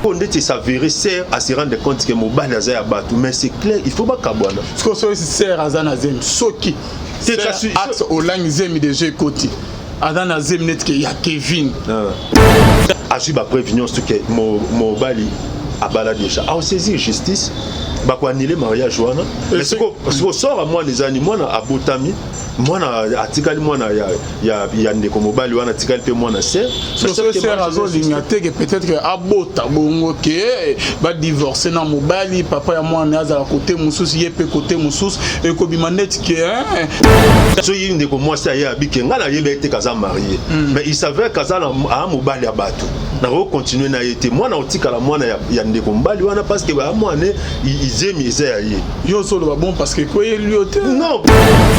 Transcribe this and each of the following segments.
Mpo ndeti s'avéré, sœur a se rendre compte que mobali aza ya bato, mais c'est clair, il faut bakabwana. Sikoyo soki sœur aza na zemi, soki Te, kasi- Axe Olangi, zemi déjà ekoti, aza na zemi neti ke ya Kevin. Azwi bapreuve nyonso ke mobali abala déjà, aosaisir justice, bakoannuler mariage wana. Mais siko sort ya mwana ezani, mwana abotami, mwana atikali mwana ya ndeko mobali wana, atikali mpe mwana sœur. Soki sœur azolinga te ke peut-être ke abota bongo, ke badivorce na mobali, papa ya mwana azala kote mosusu, ye mpe kote mosusu, ekobima neti ke hein, Soki ndeko mwasi aye abike, ngai nayebi ete kaza marié, mais il s'avère kaza na aa mobali ya bato, nakoki continuer na ye te, mwana otikala mwana ya ndeko mobali wana, parce que baya mwana izemi eza ya ye. Yo ozoloba bon parce que ekoyeli yo te. Non.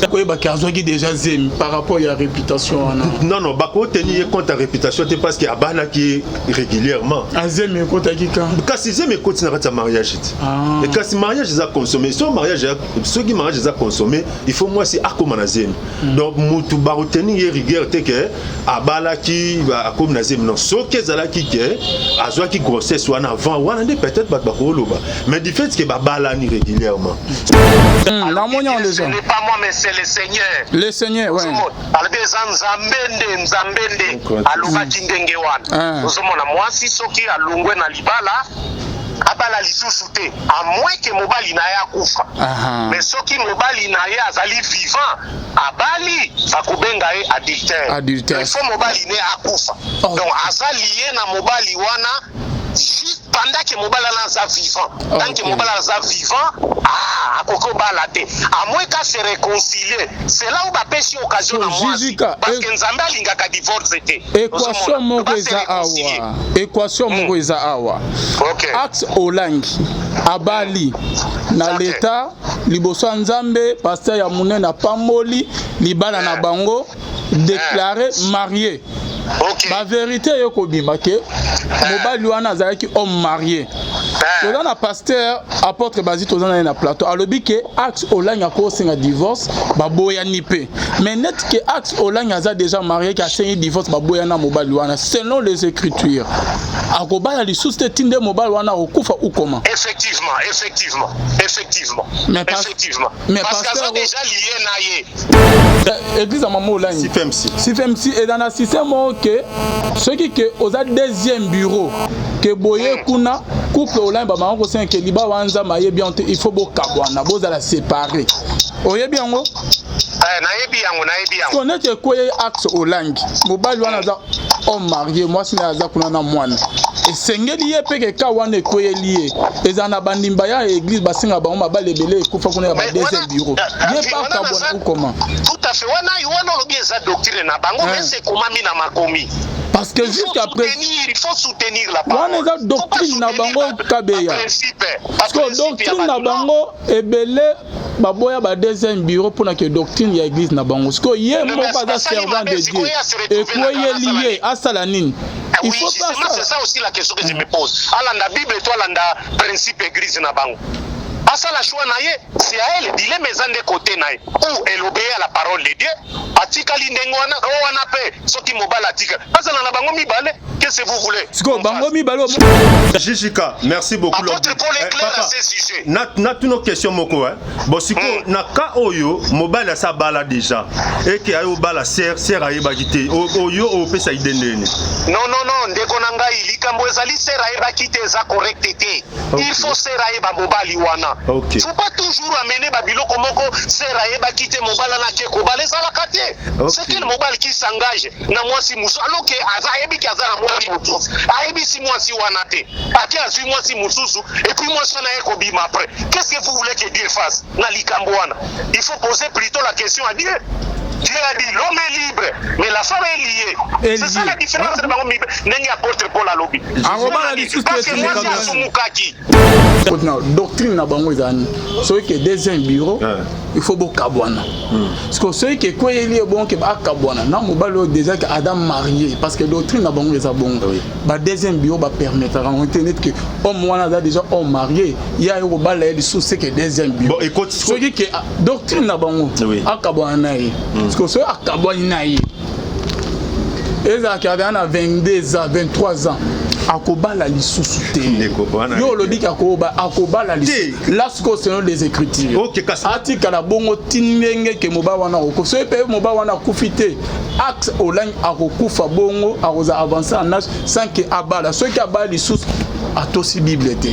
Koyebaki azwaki déjà zemi par rapport ya réputation wana. Non, bakotenir ye compte ya réputation te, parce que abalaki ye régulièrement. Azemi ekotaki ka Kasi zemi ekoti na kati ya mariage te. Ah. E kasi mariage eza consommé. So mariage soki mariage eza consommé, il faut mwasi akóma na zemi. Donc mutu bakotenir ye rigueur te ke abalaki, akómi na zemi, non. Soki ezalaki ke azwaki grossesse wana avant wana, nde peut-être bato bakoloba, mais du fait ke babalani régulièrement. Namoni yango Ce déjà. n'est pas moi, mais c'est le Seigneur. Le Seigneur, ouais. Ozomona, alobi eza Nzambe nde, Nzambe nde alobaki ndenge wana. Ah. Ozomona, mwasi soki alongwe na libala, abala lisusu te, à moins ke mobali na ye akufa. Mais soki mobali na ye azali vivant, abali, bakobenga ye adultère. Adultère. Il faut mobali ne akufa. Donc aza lié na mobali wana juste pendant que mobali wana aza vivant. Tant que mobali aza vivant, ah, akoki obala te, à moins ka se réconcilier. C'est là où bapesi occasion na mwasi, Jijika, parce que Nzambe alingaka divorce te. Équation Ozomona, moko base eza réconcilier. awa, équation moko eza awa. Axe Olangi abali na leta, liboso ya Nzambe, pasteur ya monene apamboli libala na bango, déclaré marié. Bavérité eye kobima ke mobali wana azalaki homme marié. Toza na pasteur apôtre Bazi, toza na ye na plateau, alobi ke Axe Olangi akosenga divorce, baboyani mpe. Mais net ke Axe Olangi aza déjà marié, ke asengi divorce, baboyani na mobali wana, selon les Écritures akobala lisusu te, tinde mobali wana akokufa ou comment? Effectivement, effectivement, effectivement. Effectivement, Mais parce qu'aza pasteur- déjà lié na ye. Église ya mama Olangi. CFMC. CFMC eza na système oyo ke soki ke oza deuxième bureau, ke boye kuna couple Olangi bamaka kosenga ke liba wana Nzambe ayebi yango te, il faut bokabwana, bozala séparé. Oyebi yango? Eh, nayebi yango, nayebi yango. So neti ekweye Axe Olangi, mobali wana aza homme marié, mwasi na ye aza kuna na mwana, esengeli ye mpe keka wana ekweyeli ye, ezala na bandimba ya église, basengaka bango mabali ebele ekufa kuna ya ba Mais deuxième bureau, ye wana mpe akabwana ou comment? Tout à fait, wana olobi eza doctrine na bango, mais c'est ekomami na makomi. Parce que Il faut jusqu'à présent soutenir, il faut soutenir la parole. Wana eza doctrine na bango, Kabeya. Principe. Parce que doctrine na bango, ebele baboya ba deuxième bureau mpona ke doctrine ya église na bango. Sikoyo ye Mais moko aza asali servant mabe, de Dieu, sikoyo ye ase retrouve na ekweyeli kala, ye, asala nini? Ah Il oui, faut pas justement, c'est ça. ça aussi la question que je me pose. Alanda Bible to alanda principe église na bango? Asala choix na ye, c'est à elle. Dilemme eza nde côté na ye, ou elle obéit à la parole de Dieu, atikali ndenge wana, o wana mpe soki mobali atikali, bazala na bango mibale. Qu'est-ce que vous voulez? Sikoyo bango mibale Jijika, merci beaucoup. Apôtre Paul est Eh, clair papa, à ce sujet. Natuna question moko, eh. Bon, sikoyo na cas oyo mobali asa abala déjà, eke aye obala sœur, sœur ayebaki te, oyo opesa ide ndeni? Non, non, non, ndeko na ngai, likambo ezali sœur ayebaki te, eza correct te. Il faut sœur ayeba mobali wana. Faut pas toujours amener babiloko moko, sœur ayebaki te, mobali wana ake kobala, ezalaka te. C'est quel mobali qui s'engage na mwasi mosusu alors ke aza ayebi ke aza na mwasi mosusu, ayebisi mwasi wana te, ake azwi mwasi mosusu, et puis mwasi wana aye kobima après? Qu'est-ce que vous voulez que Dieu fasse na likambo wana? Il faut poser plutôt la question à Dieu. Dieu a dit: l'homme est libre, mais la femme est liée. Est C'est ça liée. la différence de bango ndenge apôtre Paul alobi. Akobala lisusu te. Parce que mwasi Tindika. asumukaki. Na doctrine na bango ezala nini? Soki ke deuxième bureau, il faut bokabwana. Parce que soki ke ekweyeli ye bongo ke akabwana na mobali oyo déjà ke aza marié, parce que doctrine na bango eza bongo, ba deuxième bureau bapermettraka yango te. Neti ke homme wana aza déjà homme marié, ye aye kobala ye lisusu, c'est que deuxième bureau. Bon, écoute, soki ke doctrine na bango, akabwana na ye. Parce que soki akabwani na ye, ezalaka aza na 22 ans, 23 ans. Akobala lisusu te. Ndeko, wana- Yo olobi ke akobala lisusu. Là sikoyo, selon les Écritures, Ok, kasi- atikala bongo ti ndenge ke mobali wana akokufa. Soki mpe mobali wana akufi te, Axe Olangi akokufa bongo, akozala avancé en âge sans ke abala. Soki abala lisusu, atosi Bible te.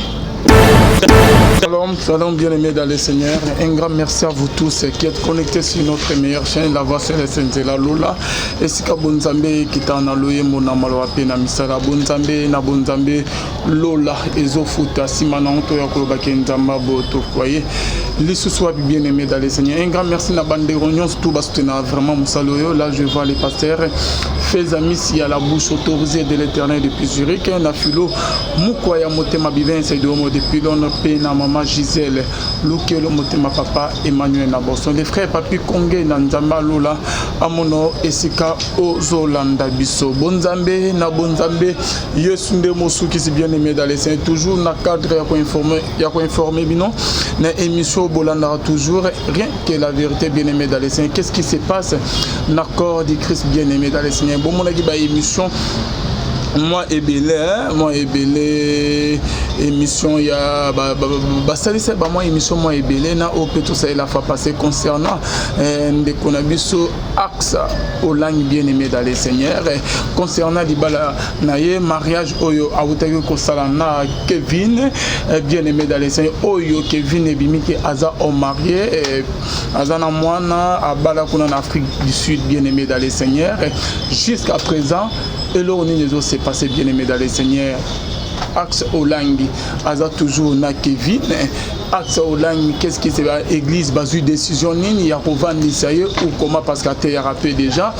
Shalom, shalom, bien-aimés dans le Seigneur. Un grand merci à vous tous qui êtes connectés sur notre meilleure chaîne, La Voix Céleste Nzela Lola. Esika bonzambe ekita na loyembo, na maloba mpe na misala. Bonzambe na bonzambe, lola ezofuta nsima na ngo ya kolobaki Nzambe aboto foyer lisusu wapi. Bien-aimé dans le Seigneur, un grand merci na bandeko nyonso tout basoutenir vraiment mosala oyo. Là, je vois les pasteurs Fais amis ya la bouche autorisée de l'Éternel depuis Zurich, na Philo Mukwa ya motema Bivin Saidomo depuis Londres, mpe na mama Gisèle Lukelo motema papa Emmanuel na Boston, les frères Papi Konge na Nzambe alola amono esika ozolanda biso. Bonzambe na bonzambe, Yesu nde mosukisi. Bien aimé dans le Seigneur, toujours na cadre ya koinformer bino na émission bolandaka toujours, Rien que la vérité. Bien aimé dans le Seigneur, qu'est-ce qui se passe na corps du Christ? Bien aimé dans le Seigneur, bomonaki ba émission mwa ebele, mwa ebele émission ya basalisa bamwa émission mwa ebele na oyo mpe tosalela fois passé concernant ndeko na biso Axe Olangi. Bien aimé dans le Seigneur, concernant libala na ye, mariage oyo awutaki kosala na Kevin, bien aimé dans le Seigneur, oyo Kevin ebimi ke aza homme marié, aza na mwana, abala kuna na Afrique du Sud. Bien aimé dans le Seigneur, jusqu'à présent, eloko nini ezose passer? Bien aimé dans le Seigneur, Axe Olangi aza toujours na Kevin. Axe Olangi, qu'est-ce qui se église bazwi décision nini ya kovandisa ye ou comment? Parce que ateyaka mpe déjà,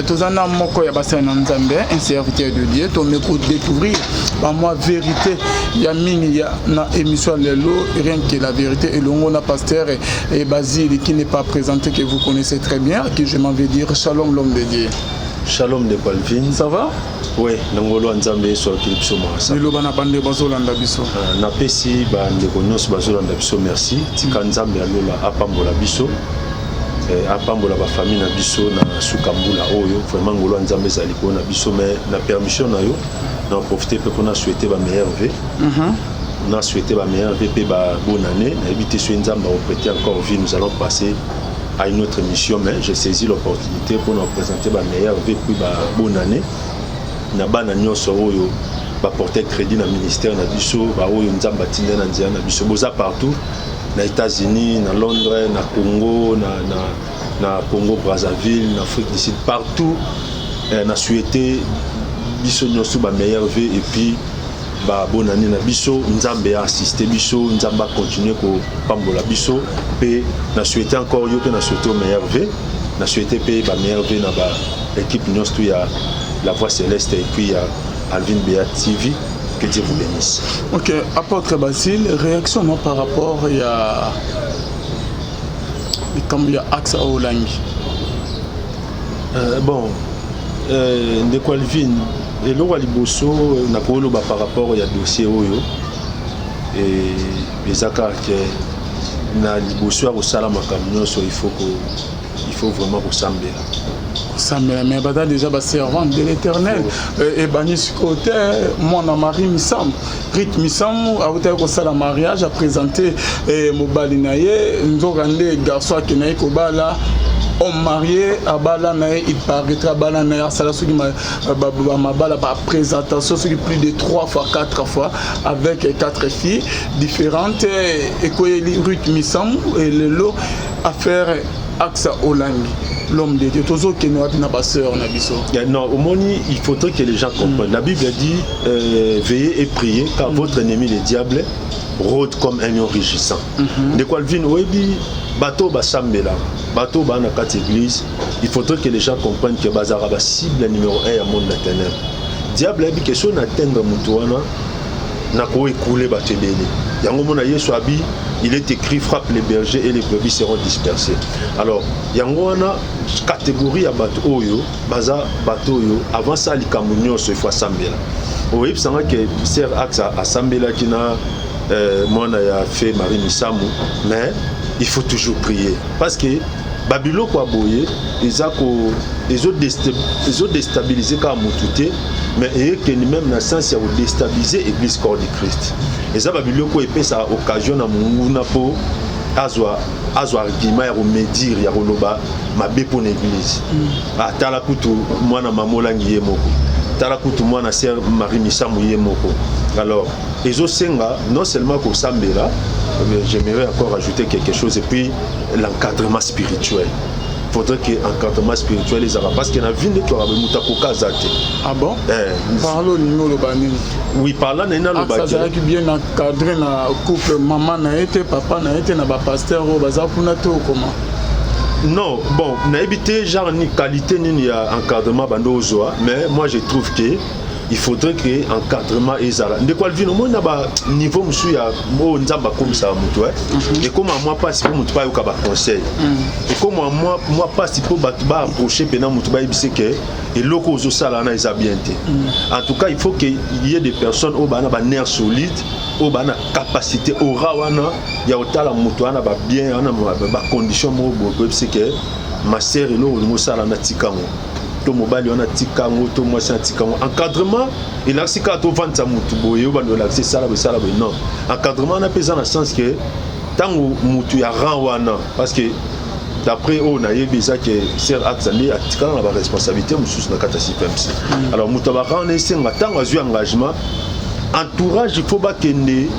toza na moko ya basali na Nzambe, un serviteur de Dieu. Tome kodécouvrir bamwa vérité ya mingi ya na émission ya lelo, Rien que la vérité, elongo na pasteur et Basile, qui n'est pas présenté, que vous connaissez très bien, à qui je m'en vais dire shalom, l'homme de Dieu. Shalom de Alvin. Ça va? Oui, na ngolo ya Nzambe, Yesu akili biso makasa. Liloba na bande bazolanda biso. Napesi bandeko nyonso bazolanda biso merci. Tika Nzambe ya lola apambola biso, apambola bafamille na biso na suka mbula oyo. Vraiment, ngolo ya Nzambe ezali likolo na biso. Mais na permission na yo, na profite mpe mpona souhaiter bameilleurs vœux, na souhaiter bameilleurs vœux mpe babonne année. Nayebi te soki Nzambe akoprêter encore vie, nous allons passer à une autre émission, mais j'ai saisi l'opportunité pour nous présenter bameilleurs vœux puis babonne année na bana nyonso oyo baporte crédit na ministère na biso, baoyo Nzambe atinda na nzela na biso. Boza partout, na États-Unis, na Londres, na Congo, na Congo Brazzaville, na Afrique du Sud, partout, na souhaité biso nyonso bameilleurs vœux et puis babonne année na biso. Nzambe aassiste biso, Nzambe acontinue kopambola biso. Mpe na souhaité encore yo mpe, na souhaité au meilleurs vœux, na souhaité mpe bameilleurs vœux na baéquipe nyonso tu ya La Voix Céleste et puis ya Alvin Bea TV. Que Dieu vous bénisse. Ok, apôtre Basile, réaction non par rapport ya likambo ya Axe Olangi? Bon, ndeko Alvin, eloko ya liboso nakoloba par rapport ya dossier oyo eza kaka ke na liboso ya kosala makambo nyonso, il faut vraiment kosambela. Kosambela, mais baza déjà baservante de l'Éternel. Ebani sikoyo te, mwana Marie Misamu, Rite Misamu, awutaki kosala mariage, aprésente mobali na ye. Nzoka nde garçon akende ye kobala homme marié, abala na ye, il paraîtra abala na ye, asala soki bamabala, baprésentation soki plus de 3 fois, 4 fois, avec 4 filles différentes. Ekoyeli Ruth Misamu. Lelo affaire Axa Olangi, l'homme de Dieu, tozokende wapi na basœur na biso? Non, omoni, il faudrait que les gens comprennent. La Bible dit veillez et priez, car votre ennemi le diable rôde comme un lion rugissant. Ndeko Alvin, oyebi bato basambelaka, bato baa na kati église, il faudrait que les gens comprennent que bazalaka bacible numéro 1 ya monde na ténèbre. Diable ayebi ke so na atteindre moto wana, nakoekule bato ebele. Yango mona Yesu abi: il est écrit, frappe les bergers et les brebis seront dispersés. Alors yango wana catégorie ya bato oyo baza bato oyo, avant ça, likambo nyonso il faut asambela. Oyebisanga ke sœur Axe asambelaki na mwana ya fe Marie Misamu, mais il faut toujours prier parce que Babiloko ya boye eza ko ezodéstabiliser kaka motu te, mais eyekeni même na sens ya kodéstabiliser Église Corps du Christ. Eza babiloko oyo epesaka occasion na monguna mpo azwa argument ya komédire, ya koloba mabe mpo na église. Atala kutu mwana mama Olangi ye moko, tala kutu mwana sœur Marie Misamu ye moko. Alors ezosenga non seulement kosambela, mais j'aimerais encore ajouter quelque chose, et puis l'encadrement spirituel. Faudrait que encadrement spirituel ezalaka, parce que na vie nde twaka moto akoka aza te. Ah bon? Eh. Par là olingi oloba nini? Oui, par là naye naloba. Azalaki bien encadré na couple, mama na ye te, papa na ye te, na bapasteur oyo baza kuna te, okoma? Non, bon, nayebi te genre ni qualité nini ya encadrement bando ozwa, mais moi je trouve que il faudrait que encadrement ezala. Ndeko Alvin, omoni na baniveau mosusu ya oyo Nzambe akomisaka motu, ekóma mwa mpasi mpo motu bayoka baconseil, ekóma mwa mpasi mpo bato baapproche mpena motu, bayebisi ke eloko ozosala wana eza bien te. En tout cas, il faut que y ait des personnes oyo baa na banerf solide, oyo baa na capacité aura wana ya kotala moto wana babien wana, bacondition moko boye, koyebisi ke ma sœur, eloko olingi osala na tikango, to mobali wana tika yango, to mwasi wana tika yango. Encadrement elakisi kaka tovandisa motu boye, oyo bando elakisi esala boye, esala boye. Non, encadrement wana mpe eza na sens ke ntango motu ya rang wana, parce que d'après oyo nayebi eza ke sœur Axa nde atikala na baresponsabilité mosusu na kati ya CPMC. Alors moto ya barang wana, esenga ntango azwi engagement, entourage il faut bakende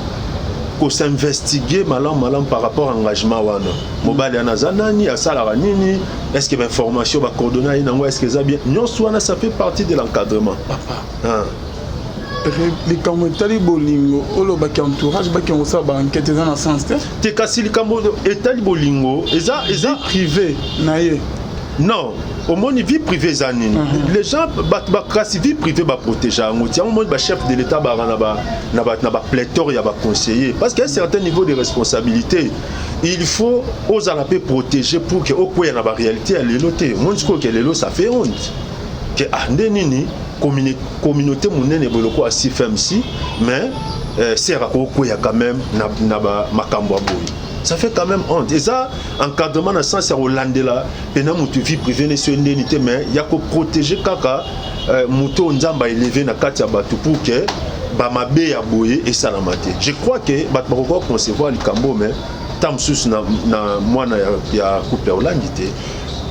kosinvestigue malamu malamu par rapport à engagement wana. Mobali wana aza nani? Asalaka nini? Est ce que bainformation bacoordonne ye nango, est ce que eza bien? Nyonso wana, ça fait partie de l'encadrement. Papa. Ah. Likambo etali bolingo, olobaki entourage bakende kosala baenquête, eza na sens te. Te, kasi likambo etali bolingo eza privé na ye. Non, omoni, vie privée eza nini? Les gens, bato bakasi vie privée baprotege yango ti. Yango omoni bachef de l'État baka na bapléthore ya baconseiller, parce qu'il y a un certain niveau de responsabilité, il faut ozala mpe protégé pour ke okweya na baréalité ya lelo te. Omoni sikoyo ke lelo ça fait honte ke ah, nde nini, communauté monene boye lokola CFMC, mais sœur akokweya quand même na makambo ya boye, ça fait quand même honte. Eza encadrement na sens ya kolandela mpena motu vie privée ne so ndeni te, mais ya koprotege kaka moto oyo Nzambe aélevé na kati ya bato pour ke bamabe ya boye esalama te. Je crois ke bato bakoka concevoir likambo, mais ta mosusu na mwana ya couple ya Olangi te.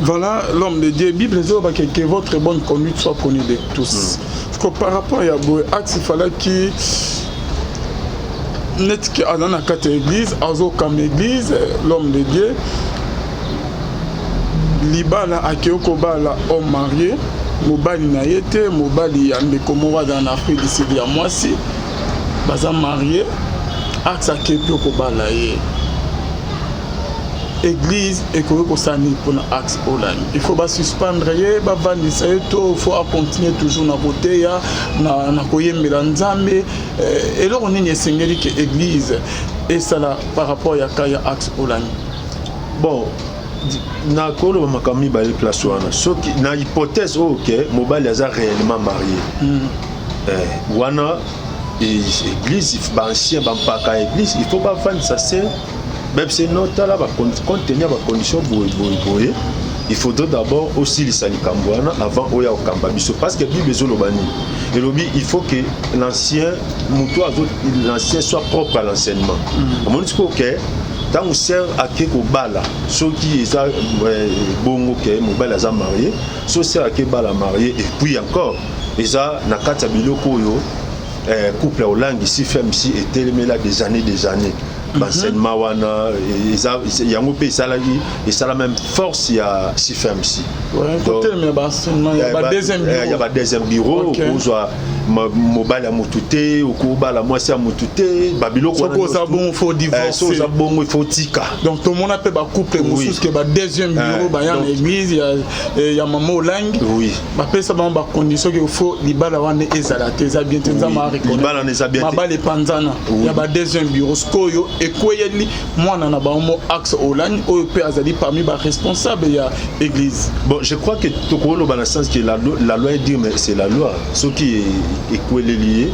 Voilà, l'homme de Dieu, Bible ezolobaka que votre bonne conduite soit connue de tous. Parce que par rapport ya boye, Axe, il fallait ki neti ke aza na kati ya église, azokamba église, l'homme de Dieu, libala akei kobala homme marié, mobali na ye te, mobali ya ndeko moko azala na Afrique du Sud ya mwasi, baza marié. Axe akei mpe kobala ye. Église ekoki kosala nini mpona Axe Olangi? Il faut basuspendre ye, bavandisa ye, to faut acontinue toujours na koteya, na koyembela Nzambe? Eloko nini esengeli ke église esala par rapport ya cas ya Axe Olangi? Bon, nakoloba makambo mibale place wana. Soki na hypothèse oyo ke mobali aza réellement marié, wana église, baancien, bampaka ya église, il faut bavandisa se bayebisa: no, tala, compte tenu ya bacondition boye boye boye, il faudrait d'abord osilisa likambo wana avant oya kokamba biso. Parce que Bible ezoloba nini? Elobi il faut que l'ancien moto azo, l'ancien soit propre à l'enseignement. Omoni sikoyo ke ntango sœur ake kobala, soki eza bongo ke mobali aza marié, so sœur ake bala marié, et puis encore eza na kati ya biloko oyo couple ya Olangi, CFMC etelemela des années, des années, baenseignement wana eza yango mpe esalaki, esala même force ya CFMC. Kotelemela baenseignement ya ba deuxième bureau. Ya ba deuxième bureau. Okozwa mobali ya motu te, okobala mwasi ya motu te, babiloko. Soki oza bongo, faut divorcer. Soki oza bongo, il faut tika. Donc tomona mpe bacouple mosusu ke ba deuxième bureau baya na église ya mama Olangi, bapesa bango bacondition ke faut libala wana ezala te, eza bien te, Nzambe areconnaître mabala epanzana ya ba deuxième bureau. Sikoyo Ekweyeli mwana na bango Axe Olangi, oyo mpe azali parmi baresponsable ya église. Bon, je crois que tokoloba na sens que la loi est dure, mais c'est la loi. Soki ekweleli ye,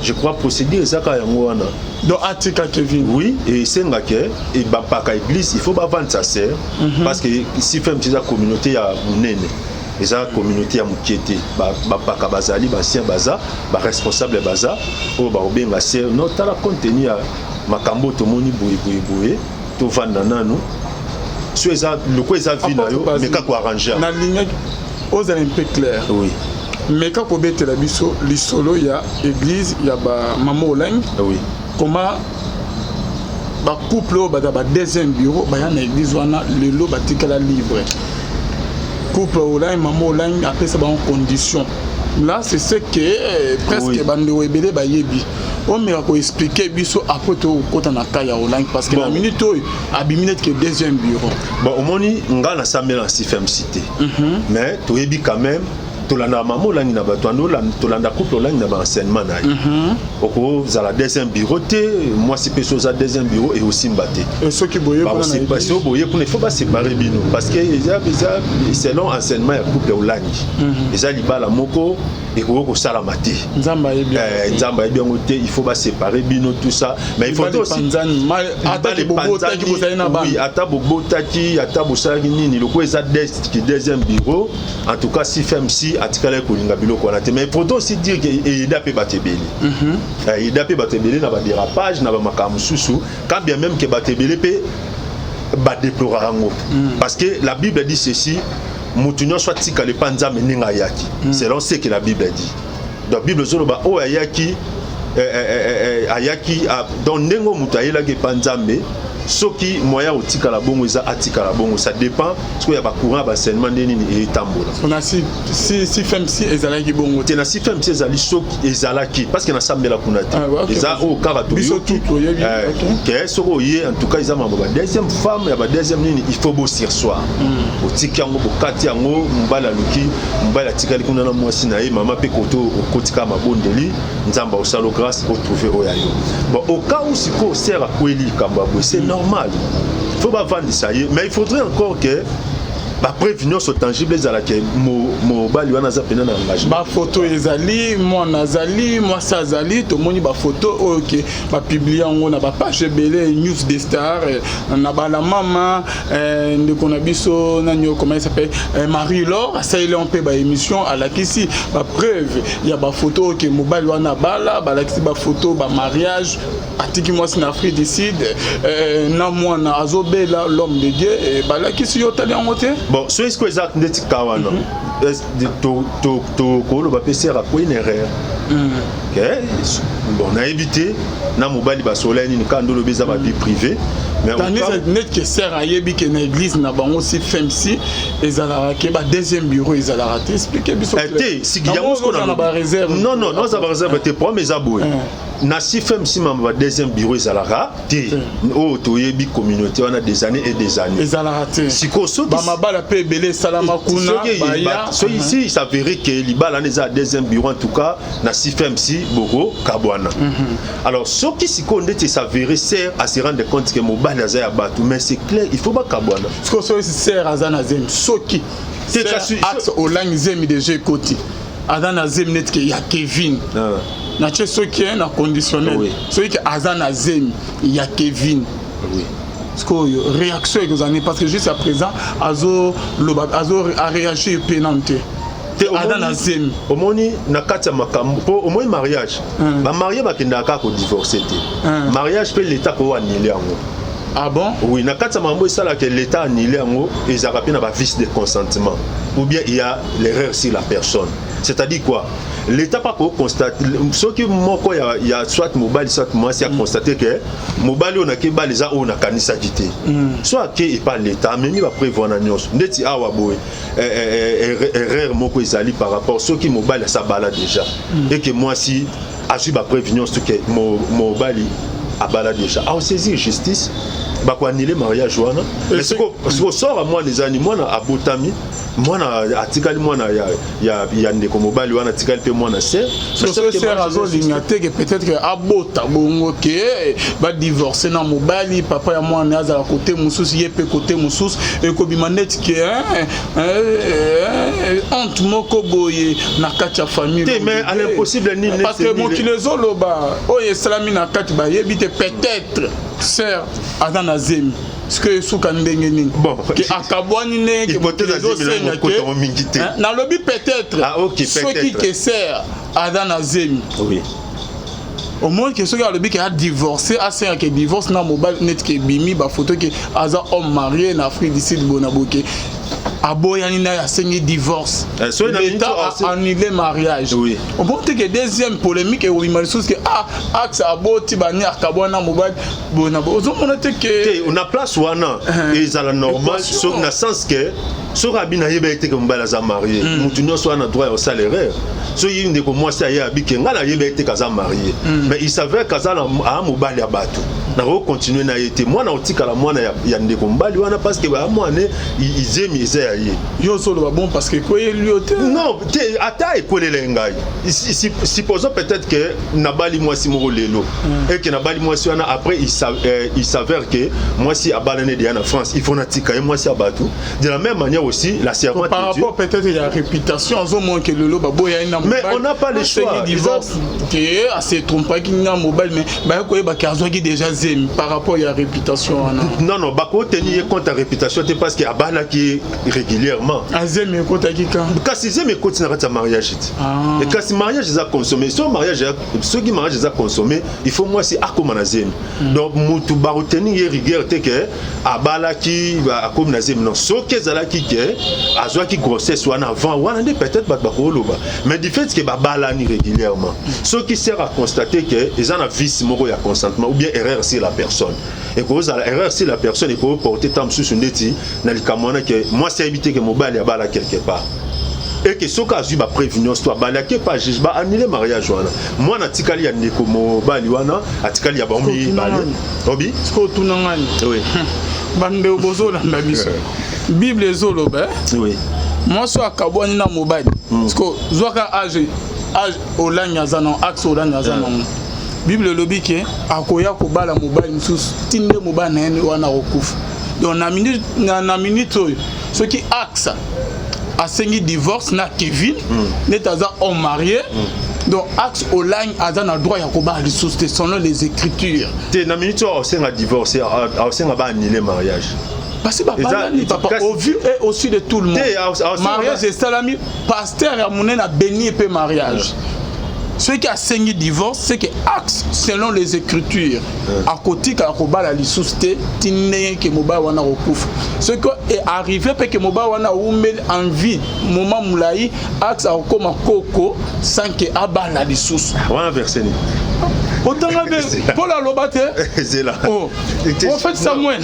je crois procédure eza kaka yango wana. Donc atika Kevin? Oui, esengaka bapaka église, il faut bavandisa sœur, parce que CIFMC eza communauté ya monene, eza communauté ya moke te. Bapaka bazali, baancien baza, baresponsable baza, oyo bakobenga sœur: no, tala, compte tenu ya makambo tomoni boye boye boye, tovanda nanu. So eza loko eza vie na yo, meka koarranger. Nalingaki ozala mpe clair. Oui. Meka kobetela biso lisolo ya église ya bamama Olangi. Comment bacouple oyo baza ba deuxième bureau baya na église wana, lelo batikala libre? Couple Olangi, mama Olangi apesa bango condition. Là, c'est ce que presque bandeko ebele bayebi. Omeka koexpliquer biso, après tokota na cas ya Olangi, parce que na minute oyo abimi neti ke deuxième bureau. Bon, omoni, nga nasambela na CIFMC te, mais toyebi quand même, tolandaka mama Olangi na bato ando, tolanda couple Olangi na baenseignement na ye. Okozala deuxième bureau te, mwasi mpe so oza deuxième bureau, eosimba te. Soki boye? So boye kuna, il faut baséparer bino, parce que eza selon enseignement ya couple Olangi, eza libala moko ekoki kosalama te. Nzambe ayebi. Nzambe ayebi yango te. Il faut baséparer bino, tout ça, mais il faut aussi, oui, ata bobotaki, ata bosalaki nini, lokola eza deuxième bureau, en tout cas CIFMC atikalaki kolinga biloko wana te. Mais il faut aussi dire que eyeda mpe bato ebele, eyeda mpe bato ebele na badérapage, na bamakambo mosusu, quand bien même ke bato ebele mpe badéploraka yango, parce que la Bible dit ceci: motu nyonso atikala epa Nzambe ndenge ayaki, selon ce que la Bible dit. Donc Bible ezoloba oyo ayaki, ayaki. Donc ndenge oyo moto ayelaki epa Nzambe, soki moyen otikala bongo eza, atikala bongo. Ça dépend soki ya bacourant ya baenseignement nde nini etambola. Na CIFMC ezalaki bongo? Te, na CIFMC ezali, soki ezalaki, parce que nasambela kuna te. Eza oyo kaka toyoki ke soki oye, en tout cas eza mambo ba deuxième femme ya ba deuxième nini, il faut bosurseoir, otiki yango, bokati yango, mobali aluki mobali, atikali kuna na mwasi na ye, mama mpe koto okotika mabondeli, Nzambe osala grâce, otrouve oyo ya yo. Bon, au cas où sikoyo sœur akweli likambo ya boye, c'est normal, il faut bavandisa ye, mais il faudrait encore que bapreuve nyonso tangible ezalaka, mobali wana aza mpena na engagement. Bafoto ezali, mwana azali, mwasi azali, tomoni bafoto oyo ke bapublier yango na bapage ebele, News des Stars, na balamama ndeko na biso nani oyo, comment il s'appelle, Marie Laure, asaleli yango mpe baémission, alakisi bapreuve ya bafoto oyo ke mobali wana bala, balakisi bafoto bamariage, atiki mwasi na Afrique du Sud na mwana azobela. L'homme de Dieu, balakisi yo, otali yango te? Bon, soki sikoyo eza ndeti ka wana, tokoloba mpe sœur akwei na erreur. Bon, nayebi te na mobali basola nini, kaka nde olobi eza bavie privée. Neti ke sœur ayebi ke na église na bango CIFMC ezalaka ke ba deuxième bureau ezalaka te. Explique biso. Te, siki yango. Non, non, noza baréserve te. Problème eza boye: na CIFMC, mama, ba deuxième bureau ezalaka te. Oyo toyebi communauté wana des années et des années. Ezalaka te. Sikoyo soki bamabala mpe ebele esalama kuna. Soki si s'avéré ke libala wana eza ya deuxième bureau, en tout cas na CIFMC boko kabwana. Alors soki sikoyo ndeti s'avéré, sœur ase rendre compte ke mobali aza ya bato, mais c'est clair, il faut bakabwana. Sikoyo soki sœur aza na zemi, soki Axe Olangi zemi déjà ekoti, aza na zemi neti ke ya Kevin, natie soki na conditionnel, soki aza na zemi ya Kevin, sikoyo réaction ekozala nini? Parce que jusqu'à présent azoloba, azo aréagir mpe nanu te, aza na zemi. Omoni, na kati ya makambo, mpo omoni mariage, bamariés bakendaka kaka kodivorcer te. Mariage mpe, l'État koannuler yango. Ah bon? Oui, na kati ya makambo esalaka l'État annule yango, ezalaka mpe na bavice de consentement ou bien il y a l'erreur sur la personne. C'est-à-dire quoi? L'État pas koconstate soki moko ya soit mobali, soit mwasi aconstate ke mobali oyo nake bala eza oyo nakanisaki te. So ake epa l'État, amemi bapreuve wana nyonso, ndeti awa boye, erreur moko ezali par rapport soki mobali asabala déjà eke mwasi azwi bapreuve nyonso ke mobali abala déjà, aosaisir justice, bakoannuler mariage wana. Mais siko sora mwana ezani, mwana abotami. Mwana atikali mwana ya ndeko mobali wana, atikali mpe mwana sœur. Soki sœur azolinga te ke peut-être ke abota bongo, ke badivorce na mobali, papa ya mwana azala kote mosusu, ye mpe kote mosusu, ekobima neti ke honte moko boye na kati ya famille. Te, mais à l'impossible nini? Parce que mokili ezoloba oyo esalami na kati, bayebi te. Peut-être sœur aza na zemi, soki esuka ndenge nini? Bon. Ke akabwani ndenge Hypothèse ya zemi na mokota ngo mingi te. Nalobi peut-être. Ah, ok, soki peut-être. Ke sœur aza na zemi, omoni ke soki alobi ke adivorce, asengaka divorce na mobali, neti ke ebimi bafoto ke aza homme marié na Afrique du Sud, bona boke aboyani na ye, asengi divorce, Eh, soki na l'État a annulé mariage. Omoni te ke deuxième polémique ekobima lisusu ke ah, axe aboti bani, akabwana mobali bona bo, ozomona te ke Te, na place wana ezala normal. Équation. Soki na sens ke soki abi nayeba ye te ke mobali aza marié, motu nyonso wana droit ya kosala erreur. Soki ndeko mwasi aye abi ke ngai nayeba ye te ke aza marié, mais il s'avère ke aza aa mobali ya bato, nakoki continuer na ye te. Mwana otikala mwana ya ndeko mobali wana, parce que baya mwana izemi eza ya ye. Yo ozoloba bon parce que ekweyeli yo te. Non te, ata ekwelela ye ngai. Supposons peut-être que nabali mwasi moko lelo et que nabali mwasi wana, après il s'avère que mwasi abalani deya na France, il faut natika ye mwasi ya bato. De la même manière aussi, la servante Par de Dieu rapport peut-être ya réputation, azomona ke lelo baboyani na Mais on n'a pas le choix. Divorce ke ase trompaki na mobali, mais baye koyeba ke azwaki déjà zemi, par rapport ya réputation wana. Non, bakotenir ye compte ya réputation te, parce que abalaki ye régulièrement. Azemi ekotaki ka Kasi zemi ekoti na kati ya mariage te. Ah. E kasi mariage eza consommé. So mariage soki mariage eza consommé, il faut mwasi akóma na zemi. Donc mutu bakotenir ye rigueur te ke abalaki, akomi na zemi. Non, soki ezalaki ke azwaki grossesse wana avant wana, nde peut-être bato bakoloba. Mais du fait ke babalani régulièrement, soki sœur aconstater ke eza na vice moko ya consentement ou bien erreur sur la personne, ekozala erreur sur la personne, ekoporte ta mosusu ndeti na likambo wana ke mwasi ayebi te ke mobali abala quelque part, et que soki azwi bapreuve nyonso to abalaki epa juge, baannule mariage wana, mwana atikali ya ndeko mobali wana, atikali ya bango mibale obi. Sikoyo otuna ngani? Oui. Bandeko bozolanda biso, Bible ezoloba, eh? Oui. Mwasi oyo akabwani na mobali, siko zwaka âge Olangi aza nango, axe Olangi aza nango, Bible elobi ke akoya kobala mobali mosusu ti nde mobali na ye wana akokufa. Donc na minute oyo, soki axe asengi divorce na Kevin, neti aza homme marié, donc axe Olangi aza na droit ya kobala lisusu te selon les Écritures. Te, na minute oyo aosenga divorce, aosenga baannule mariage. Parce que babalani, papa, au vu et au su de tout le monde, mariage esalami, pasteur ya monene abéni mpe mariage. Soki asengi divorce, c'est que axe, selon les Écritures, akotikala kobala lisusu te ti ndenge ke mobali wana akokufa. Soki arrive mpe ke mobali wana awumeli en vie moment molai, axe akokoma koko sans ke abala lisusu. Wana verset nini? Otanga mpe Paul aloba te? Zela. Oh. Prophète Samuel.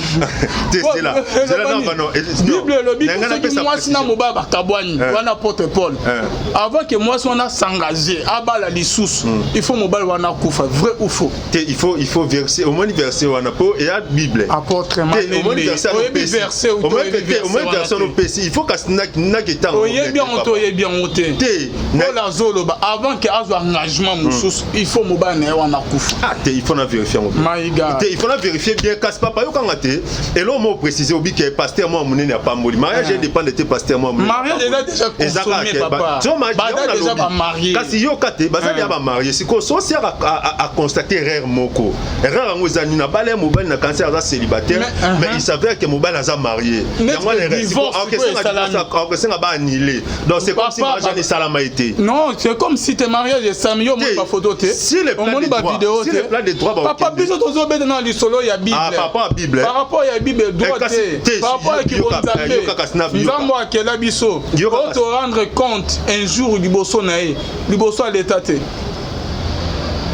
Te, zela. Zela, non, non, Bible elobi soki mwasi na mobali bakabwani wana, apôtre Paul, avant ke mwasi wana s'engage abala lisusu, il faut mobali wana akufa. Vrai ou faux? Te, il faut verset, omoni verset wana po eya Bible. Apôtre, omoni verset, oyebi verset? Omoni verset wana opesi, il faut kasi naki ntango. Oyebi yango te, oyebi yango te. Te. Paul azoloba avant ke azwa engagement mosusu, il faut mobali na ye wana akufa. Ah te, il faut na vérifier yango. Maïga. Te, il faut na vérifier bien. Kasi papa, yokanga te, eloko moko préciser, obi ke pasteur mwa monene apamboli mariage, edépendre te pasteur mwa monene. Mariage eza déjà consommé, papa, baza déjà bamarié. Kasi yoka te, baza déjà bamarié. Sikoyo so sœur aconstate erreur moko, erreur yango eza nini? Abala ye mobali na cancer, aza célibataire, mais il s'avère que mobali aza marié. Yango wana erreur, baannule. Donc c'est comme si mariage esalama ye te. Non, c'est comme si te mariage esalami. Yo omoni bafoto te, omoni bavideo te. Papa, biso tozobeta na lisolo ya Bible. Papa, Bible. Par rapport ya Bible, droit te, par rapport ya kibonzambe, Nzambe akela biso po to rendre compte un jour liboso na ye, liboso ya leta te.